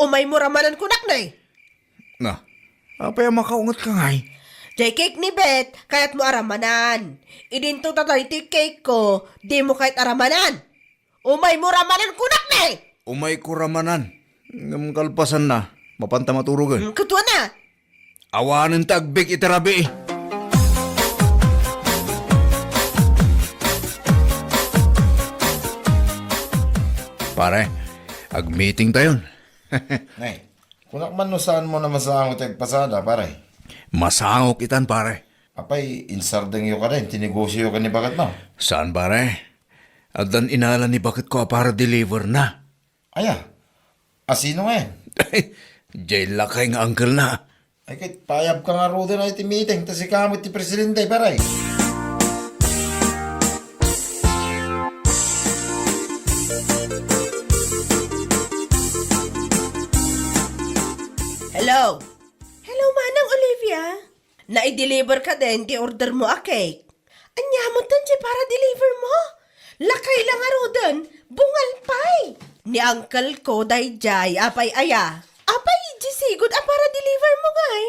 Umaymo ramanan kunak, ne? Na, apay a makaungetka ngay? Diay cake ni Bet, kayatmo a ramanan. Idinto ta daytoy cake ko, dimo kayat a ramanan. Umaymo ramanan kunak, ne? Umayko ramanan. Ngem kalpasanna, mapanta maturogen. Hmm, kutuana. Awanen ti ag-bake iti rabii. Pare, ag-meeting tayon. Nay, kunak man no saanmo a masango ti agpasada, pare. Masangok itan, pare. Apay, insardengyo kadin ti negosioyo ken ni baketmo? Saan, pare. Addan inala ni baketko a para-deliver na. Aya? A sino ngay? Diay lakay nga uncle na. Ay, ket paayabka ngaruden iti meeting, ta sika met ti presidente, pare. Hello? Hello, Manang Olivia. Nai-deliver kadin ti order mo a cake? Ania metten ti para-deliver mo? Lakay la ngaruden, bungal pay! Ni uncle ko daydiay, apay aya? Apay, diay sigud a para-deliver mo ngay?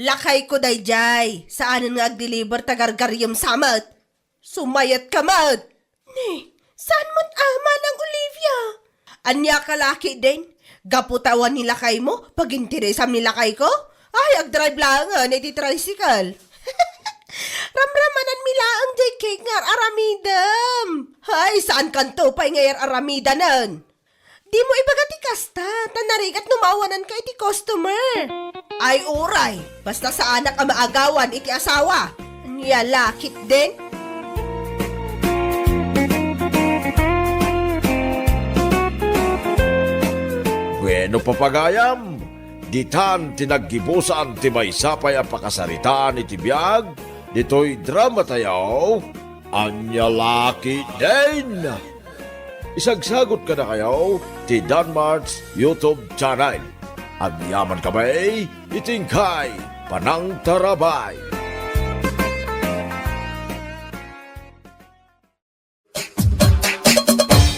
Lakay ko daydiay, saanen nga ag-deliver ta gargariem sa met. Sumayatka met! Ne, saan met a, Manang Olivia? Ania ka la ketdin? Gapu ta awan ni lakaymo, paginteresam ni lakayko? Ay, agdrive laengen iti tricycle. Ramramananmi laeng diay cake nga ar-aramidem. Ay, saankanto pay nga ar-aramidanen. Dimo ibaga ti kasta, ta narigat no maawananka iti customer. Ay, uray, basta saanak a maagawan iti asawa. Ania la ketdin? Bueno, papagayam, ditan ti naggibusan ti maysa pay a pakasaritaan iti biag ditoy dramatayo. Ania la ketdin? Isagsagot kadakayo ti Danmart's YouTube channel. Agyaman kami iti inkay panangtarabay.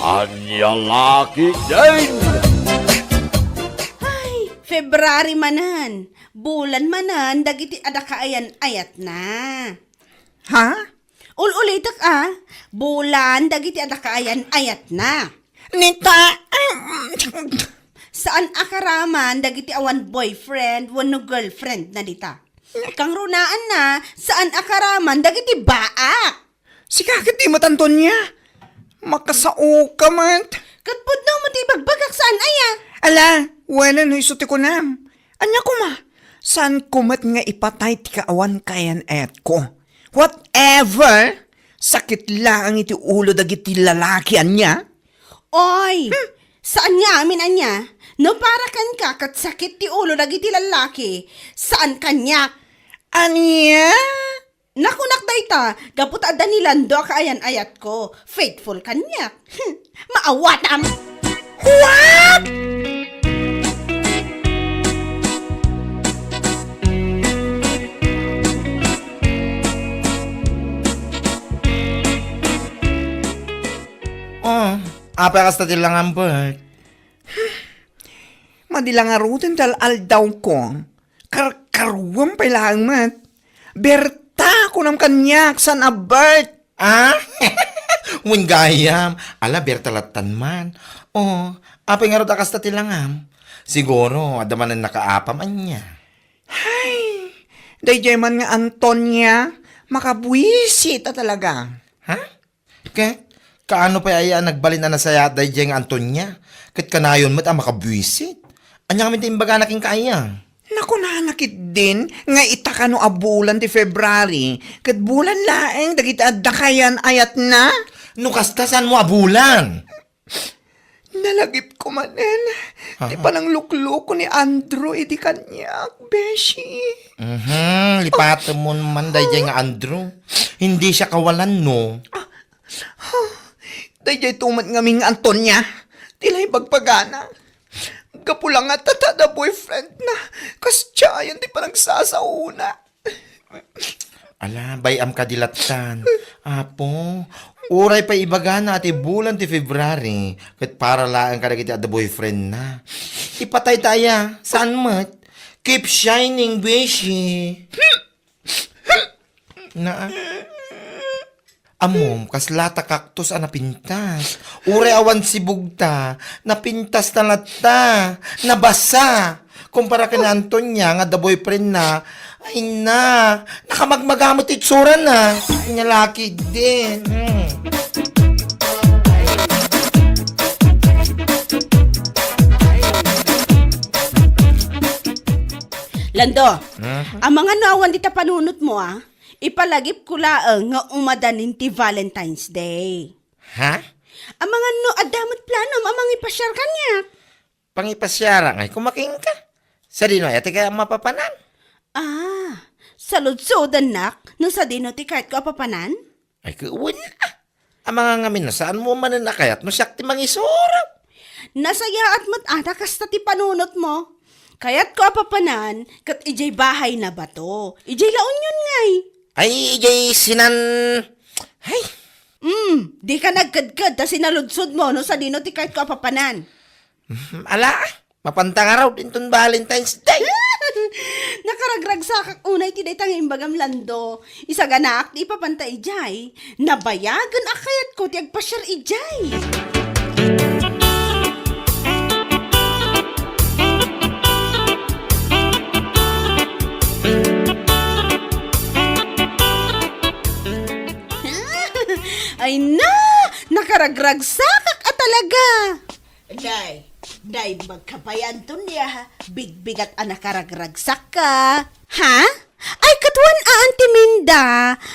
Ania la ketdin? Ay, February manen. Bulan manen dagiti adda kaayan-ayatna. Ha? Ul-ulitek a, bulan dagiti adda kaayan-ayatna. Nita, saan a karaman dagiti awan boyfriend wenno girlfriend na dita. Kangrunaanna, saan a karaman dagiti baak. Sika ket di met, Antonia. Makasaoka met. Ket pudno met ti ibagbagak, saan aya? Ala, wen no isu ti kunam. Ania koma? Saanko met nga ipatay ti kaawan kayan-ayatko. Whatever! Sakit laeng iti ulo dagiti lalaki, ania? Oy! Hmm? Saan nga amin, ania? No para kenka ket sakit ti ulo dagiti lalaki, saan kaniak. Ania? Nakunak dayta, gapu ta adda ni Lando a kaayan-ayatko. Faithful kaniak. Hmm, maawatam! What? Oh, apay kasta ti langam, Bert? Madi la ngaruden ti al-aldawko. Karkaruam pay laeng met. Berta, kunam kaniak, saan a Bert? Ah? Wen gayam. Ala, Berta lattan man. Oh, apay ngarud a kasta ti langam? Siguro, adda manen nakaapam, ania? Hay, daydiay man nga Antonia, makabuisit a talaga. Ha? Ket, kaano pay aya a nagbalin a nasayaat daydiay nga Antonia? Ket kanayon met a makabuisit. Ania ngamin ti imbagana kenka aya? Nakunana ketdin nga ita kano a bulan ti February, ket bulan laeng dagiti adda kayan-ayatna. No kasta, saanmo a bulan? Nalagipko manen ti Aha. pananglukloko ni Andrew idi kaniak, beshi. Mhm, lipatemon man daydiay nga Andrew. Hindi siya kawalan, no? Ah, ah, daydiay to met ngamin nga Antonia, ti la ibagbagana. Gapu la nga ta adda boyfriend na, kasdiayen ti panagsasaona. Ala, bay-am kadi lattan. Apo, uray pay ibagana a ti bulan ti February, ket para laeng kadagiti adda boyfriend na. Ipatay ta aya, saan met? Keep shining, beshi. Na, ammom, kasla ta cactus a napintas. Uray awan sibugta, napintas na latta, nabasa. Kumpara ken Antonia nga adda boyfriend na, ay na, nakamagmaga met ti itsurana. Ania la ketdin. Hmm. Lando, Mhm. amangan no awan dita panunotmo, a? Ipalagipko laeng nga umadanin ti Valentine's Day. Ha? Amangan no adda met planom a mangipasiar kaniak. Pangipasiarak ngay koma kenka. Sadino aya ti kayatmo a papanan? Ah, saludsodannak no sadino ti kayatko a papanan? Ay, ket wen, a. Amangan ngamin no saanmo manen a kayat no siak ti mangisuro. Nasayaat met a ta kasta ti panunotmo. Kayatko a papanan ket idiay bahay na bato. Idiay La Union ngay. Ay, idiay sinan-, ay. Mm, dika nagkedked ta sinaludsodmo no sadino ti kayatko a papanan. Mm, ala, mapanta ngarud inton Valentine's Day. Nakaragragsakak unay ti dayta nga imbagam, Lando. Isaganaak ti ipapanta idiay. Nabayagen a kayatko ti agpasiar idiay. Ay na! Nakaragragsakak a talaga! Day, day, magkabayan ton ya, bigbigat a nakaragragsakka. Ha? Ay, katuan a Auntie Minda,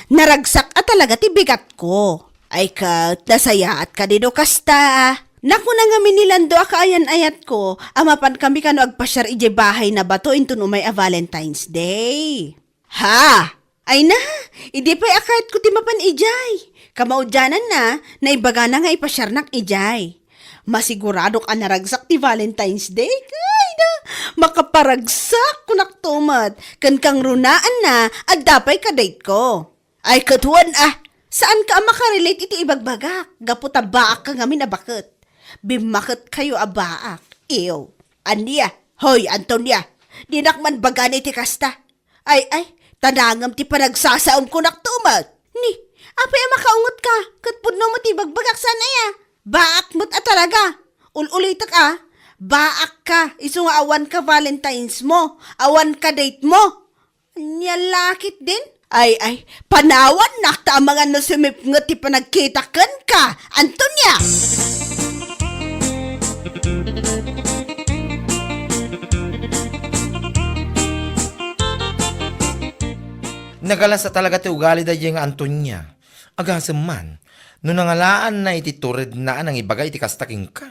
naragsak a talaga ti bigatko. Ay ket, nasayaat kadi no kasta. Nakuna ngamin ni Lando a kaayan-ayatko a mapan kami kano agpasiar idiay bahay na bato inton umay a Valentine's Day. Ha? Ay na, idi pay a kayatko ti mapan idiay. Kamaudiananna, naibagana nga ipasiarnak idiay. Masiguradok a naragsak ti Valentine's Day. Ay na, makaparagsak, kunak to met. Ken kangrunaanna, adda pay ka-date ko. Ay, katuan a, saanka a makarelate iti ibagbagak, gapu ta baakka ngamin a baket. Bimmaketkayo a baak. Ew. Ania? Hoy, Antonia, dinak man bagan iti kasta. Ay, ay, ta nangem ti panagsasaom kunak to met. Ni, apay a makaungetka, ket pudno met ti ibagbagak saan aya? Baak met a talaga. Ul-ulitek a, baakka, isu nga awanka Valentine's mo, awanka date mo. Ania la ketdin? Ay, ay, panawannak ta amangan no sumipnget ti panagkitak kenka, Antonia! Nagalas a talaga ti ugali daydiay nga Antonia. Agasem man, no nangalaanna iti turedna a nangibaga iti kasta kenka.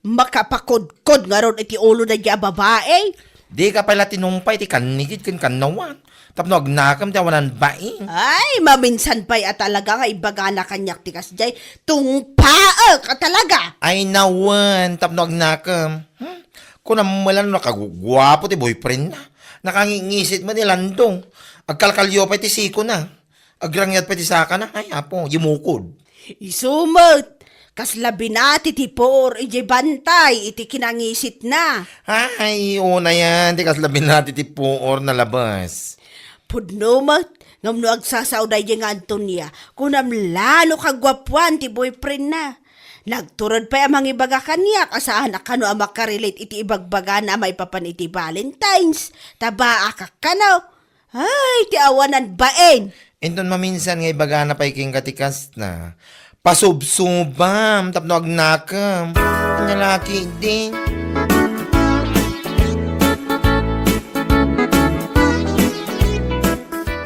Makapakodkod ngarud iti ulo daydiay a babai. Dika pay la tinungpay iti kannigid ken kannawat tapno agnakem ti awanan bain. Ay, maminsan pay a talaga nga ibagana kaniak ti kasdiay. Tungpaek a talaga. Ay, nawen, tapno agnakem. Hmm? Kunam met la no nakaguguapo ti boyfriendna. Nakangingisit met ni Lando. Agkalkalio pay ti sikona. Agrangyat pay ti sakana. Ay, apo, yumukod. Isu met, kasla binati ti puor idiay bantay iti kinangisitna. Ay, unayan, ti kasla binati ti puor nalabas. Pudno met, ngem no agsasao daydiay nga Antonia, kunam la no kaguapuan ti boyfriendna. Nagtured pay a mangibaga kaniak a saan a kano a makarelate iti ibagbagana a maipapan iti Valentine's. Tabaakak kano. Ay, ti awanan bain. Inton maminsan nga ibagana pay kenka ti kasta, pasubsubam tapno agnakem. Ania la ketdin?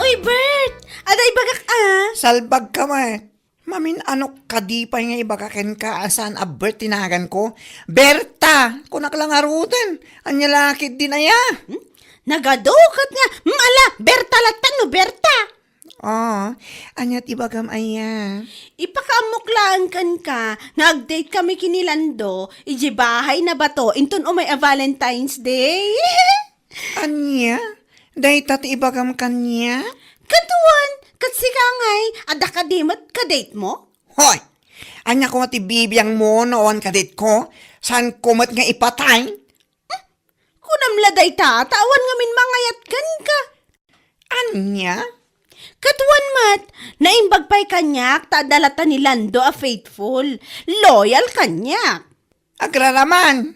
Uy, Bert! Adda ibagak a. Salbagka met. Mamin-anok kadi pay nga ibaga kenka a saan a Bert ti naganko? Berta! Kunak la ngaruden. Ania la ketdin aya? Hmm? Nagadu ket nga, hmm, ala, Berta latta no Berta. Oh, ania ti ibagam aya? Ipakaammok laeng kenka nga agdate kami ken ni Lando idiay bahay na bato inton umay a Valentine's Day. Ania? Dayta ti ibagam kaniak? Ket wen, ket sika ngay, adda kadi met kadate mo? Hoy! Ania koma ti bibiangmo no awan kadate ko? Saanko met nga ipatay? Kunam la dayta, ta awan ngamin mangayat kenka. Ania? Ket wen met, naimbag pay kaniak ta adda latta ni Lando a faithful, loyal kaniak. Agraraman.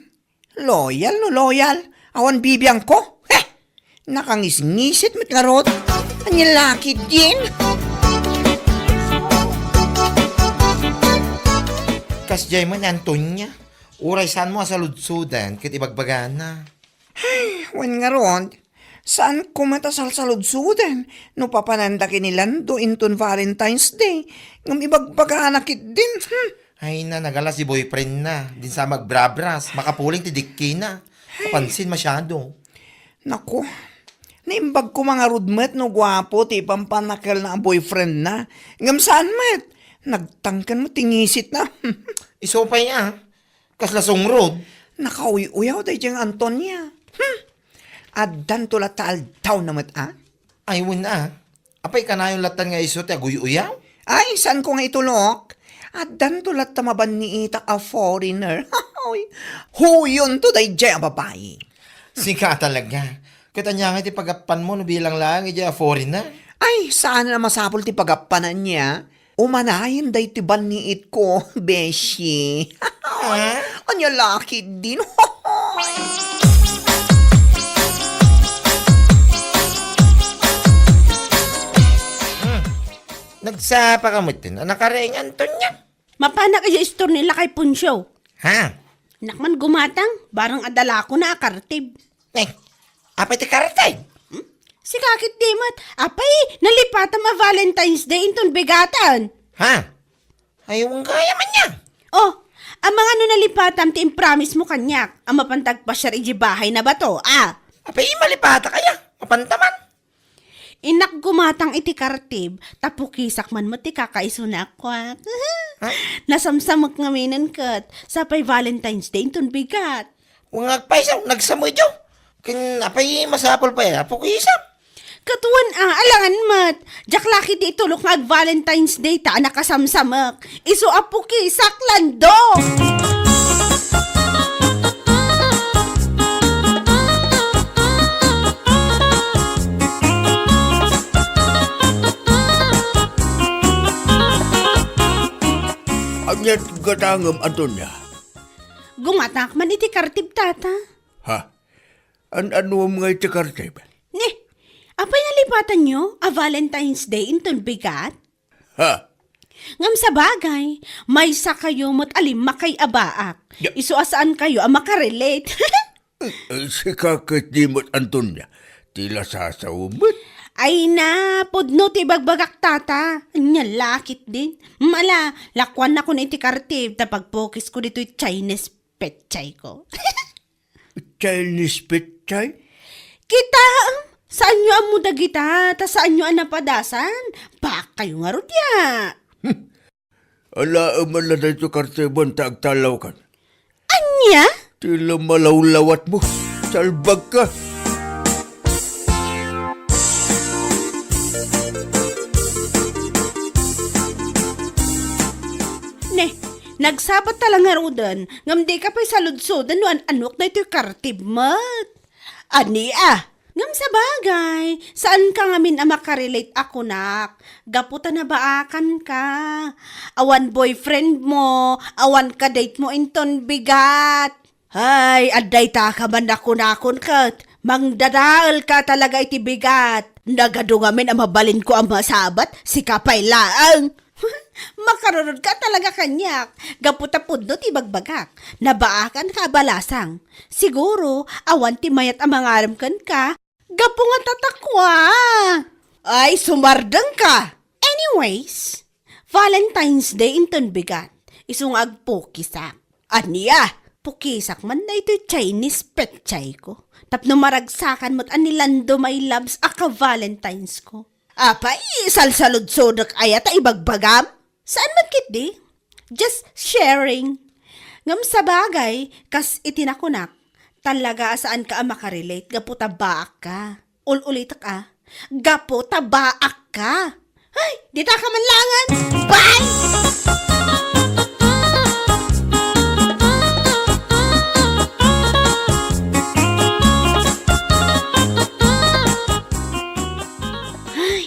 Loyal no loyal, awan bibiangko. Heh! Nakangisngisit met ngarud. Ania la ketdin? Kasdiay met ni Antonia. Uray saanmo a saludsodan ket ibagbagana. Ay, wen ngarud, saanko met a salsaludsoden no papananda ken ni Lando inton Valentine's Day, ngem ibagbagana ketdin. Hmm. Ay na, nagalas ti boyfriendna. Din sa magbrabras, makapuling ti dikkina. Ay. Mapansin masyado. Naku, naimbag ko mangarud met no guapo ti ipampannakelna a boyfriendna. Ngem saan met, nagtangken met ti ngisitna. Isu pay a. Kasla sungrod. Nakauy-uyaw daydiay nga Antonia. Hmm. Addanto latta aldawna met a. Ay, wen a. Apay kanayon latta nga isu ti aguy-uyaw? Ay, saanko nga itulok? Addanto latta mabanniitak a foreigner. Hoy, huyonto daydiay a babai. Sika talaga. Ket ania nga ti pagappanmo no bilang laeng idiay a foreigner? Ay, saan a masapul ti pagappan ania? Umanayen daytoy banniitko, beshi. Ah? Ania la ketdin? Hmm. Nagsapa ka met, a nakariing Antonia. Mapanak idiay istor ni Lakay Poncio. Ha? Nakman gumatang, barang adda lakona a kartib. Eh, apay ti kartib? Hmm? Sika ketdi met, apay, nalipatam a Valentine's Day inton bigatan. Ha? Ay, wen gayam aya. Oh, amangan no nalipatam ti impromise mo kaniak, a mapanta agpasiar idiay bahay na bato, a? Apay, malipatak aya, mapanta man. Innak gumatang iti kartib, ta pukisak man met ti kakaisuna a kuak. Ha? Nasamsamek ngaminen ket, sapay Valentine's Day inton bigat. Wen agpayso, nagsamedyo. Ken apay masapul pay a pukisak? Ket wen a, alangan met. Diak la ketdi itulok nga ag-Valentine's Day ta a nakasamsamek. Isu a pukisak, Lando! Ania ti gatangem, Antonia? Gumatak man iti kartib, Tata. Ha? An-anuem nga iti kartib? Ni, apay nalipatanyo a Valentine's Day inton bigat? Ha? Ngem sabagay, maysa kayo met a limmakay a baak. Ya. Isu a saan kayo a makarelate. Eh, sika ket di met, Antonia, ti la sasaw met. Ay na, pudno ti ibagbagak, tata. Ania la ketdin. Mala, lakuannakon iti kartib ta pagpukisko ditoy Chinese petsay ko. Chinese petsay? Kitaem, saanyo ammo dagita, ta saanyo a napadasan. Baakkayo ngarud ya. Alaem man la daytoy kartibem ta agtallawkan. Ania? Ti lumalawlawatmo. Salbagka. Ne, nagsapatla ngaruden, ngem dika pay saludsoden no an-anok daytoy kartib met. Ania? Ngem sabagay, saanka ngamin a makarelate a kunak, gapu ta nabaakanka. Awan boyfriend mo, awan kadate mo inton bigat. Ay, adda itaka man a kunakon ket, mangdadaelka talaga iti bigat. Nagadu ngamin a mabalinko a masabat, sika pay laeng. Makarurudka talaga kaniak, gapu ta pudno ti ibagbagak. Nabaakanka a balasang. Siguro, awan ti mayat a mangarem kenka, gapu nga tatakwa. Ay, sumardengka! Anyways, Valentine's Day inton bigat. Isu nga agpukisak. Ania? Pukisak man daytoy Chinese petsay ko. Tapno maragsakan met a ni Lando, my loves, a ka-Valentine's ko. Apay, salsaludsodek aya ta ibagbagam? Saan man ketdi? Just sharing. Ngem sabagay, kas iti nakunak, talaga a saanka a makarelate gapu ta baakka. Ul-ulitek a, gapu ta baakka. Ay, ditaka man laengen. Bye! Ay,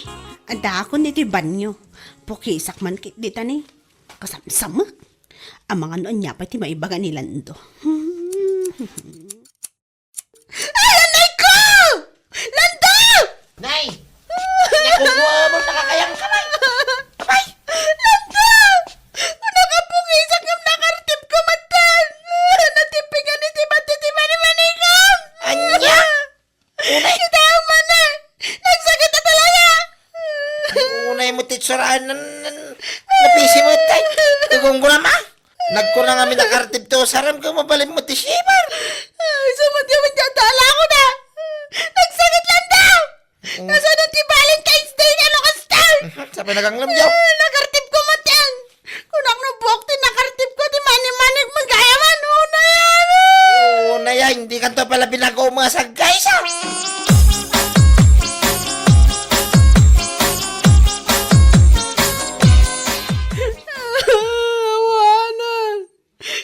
addaakon iti banyo. Pukisak man ketdi ta ni. Kasamsamek. Amangan no ania pay ti maibaga ni Lando. Ay, anay ko! Lando! Nay! Nakukuha mo, nakakayang ka, Nay! Abay! Lando! Kunaka pukisak ngem nakartib ko met. Natipingan iti bati ti manimanikam! Ania? Unay? Kita man, eh! Nagsakit a talaga! Unay mo ti itsuraen nan, nan, napisi mo, tay. Ti gunggunam, ah. Nagkuna ngamin a kartib ti usarem, ket mabalin mo ti sibar. Ay, sumagyaman ti adda alako na. Nagsakit lang daw. Mm. Kasano ti Valentine's Day nga no kasta? Mhm, sabay naganglem, yaw. Ah, nakartib ko met yan. Kunak no buok ti nakartib ko, ti manimanik, magayam, ano na yan? Oo na yan, hindi kanto pala binago mo sa guys, ah. Awanan.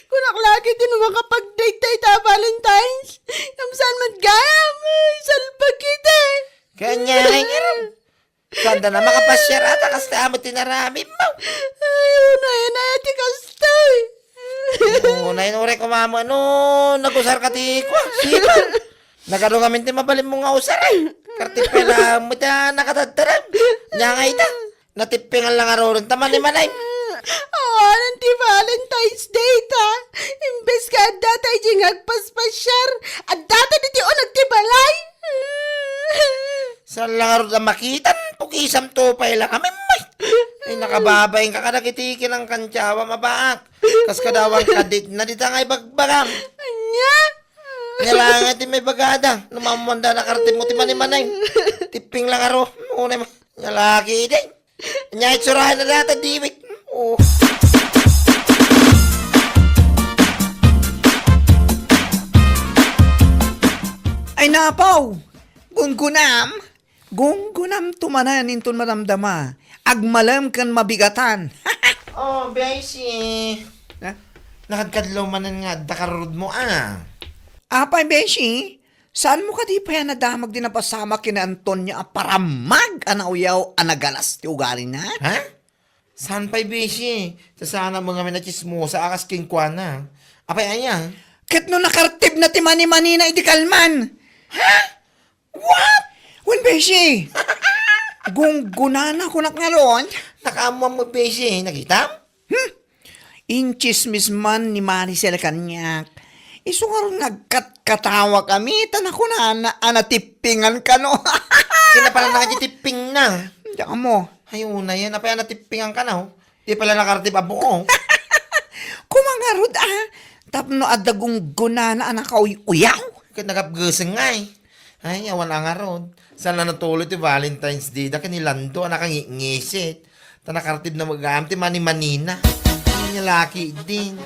Kunak lagi din makapag-date tayo ta Valentine's. Kamsaan man gayam, ay, salbag kita. Kanya, ay, ngarang. Sanda na makapasiar ata, kasta amo tinaramim mo. Ay, unay, unay, ati kastoy. Unay, unay, kumama, no, nagusar ka ti kwa, sibar. Nagado ngamin ti mabalin mo nga usar, eh. Kartipela mo ta nakatadtarem. Nya nga ita, natippingan lang aroron, ta manimanay. Awanan ti Valentine's Day, ta. Imbes ka adda ta iji nga agpaspasiar, adda ta diti uneg ti balay. Saan lang arud a makitan, pukisam to pay lang kami, may. Ay, nakababain ka kadagiti kinangkantsawa, mabaak. Kas kadawan kadit na dita nga ibagbagam. Anya? Nya lang ti may bagada, no mammuanda na kartib mo ti manimanay. Tipping lang aro, unay mo. Nya lagi, day. Nya itsurahan na data, diwit. Oh. Ay, napaw! Gunggunam? Gunggunam to manen inton madamdama. Agmalem ken mabigatan. Oh, Beshi. Ha? Nakadkadlaw manen nga adda karurod mo, ah. Apay, Beshi? Saan mo kadi pay a nadamag di napasamak ken ni Antonio a paramag a nauyaw a nagalas ti ugalina? Ha? Saan pay, Beshi? Sasana mo ngamin a tsismosa a kas kenkuana. Apay aya? Ket no nakartib na ti manimanina idi kalman. Ha? What? Wen, Beshi. Gunggunana kunak ngarud. Nakaammoan mo, Beshi. Nakitam? Hmm? Intsismis man ni Maricel kaniak. Isu ngarud nga agkatkatawa kami, ta nakunana a natippingan kano. Kinapala na nga di tipping na. Diak mo. Ay, una yan. Apay a natippingan ka na, oh. Di pala nakartib a buo. Kumangarod, ah. Tapno adda gunggunana a nakauy-uyaw. Ket nagapgeseng nga, eh. Ay, awan a ngarod. Saan na natuloy ti Valentine's Day da ken ni Lando a nakangitngisit. Ta nakartib na magam ti mani-manina. Ay, laki din.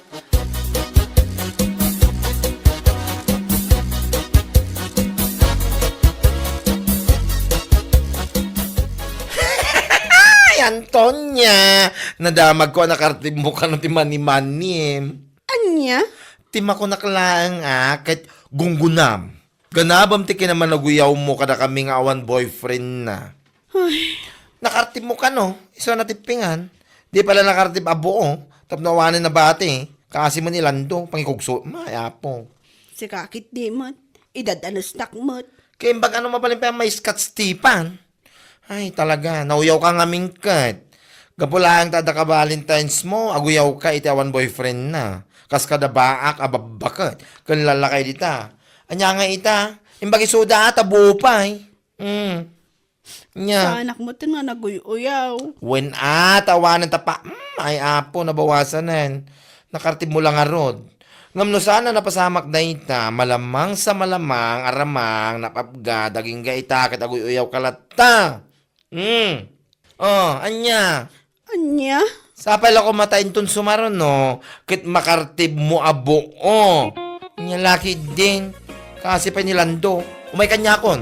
Ay, Antonia! Nadamag ko a nakartib mo kano ti mani-manim. Ania? Ti makunak laeng a, ket gunggunam. Ganabem ti kinamanaguyaw mo kadakami nga awan boyfriend na. Ay. Nakartib mo kano, isu a natippingan. Di pala nakartib a buo, tapno awanen nabati. Kaasi man ni Lando, pangikugso, may apo. Sika ket di met, idad-anesnak met. Kaimbag ano mabalin pay a maiskat Stefan. Ay, talaga, nauyaw ka ngamin ket. Gapu laeng ta adda ka Valentine's mo, aguyaw ka iti awan boyfriend na. Kas kada baak a babbaket, ken lallakay dita. Ania nga ita? Imbag isuda ata buo pay. Mm. Nya. Saanak mo ten nga naguy-uyaw. Wen a, tawanan ta pa. Mm, ay apo, nabawasanen. Nakartib mo lang ngarod. Ngem no saan a napasamak dayta, malamang sa malamang, aramang, napapga, dagingga ita, ket aguy-uyaw ka latta. Hmm. Oh, ania? Ania? Sapay la ko mata inton sumaruno, ket makartib mo a buo. Ania laki din. Kasi pay ni Lando. Umay kaniakon.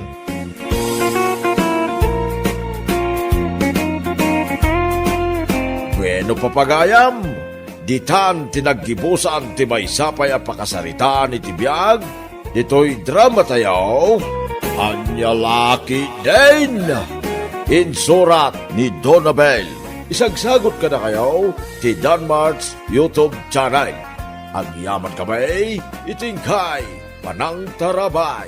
Bueno, papagayam, ditan ti naggibusan ti maysa pay a pakasaritaan iti biag, ditoy drama tayo, Ania Laki Din! Insurat ni Donabel. Isagsagot kadakayo ti Danmart's YouTube channel. Agyaman kami iti inkay panangtarabay.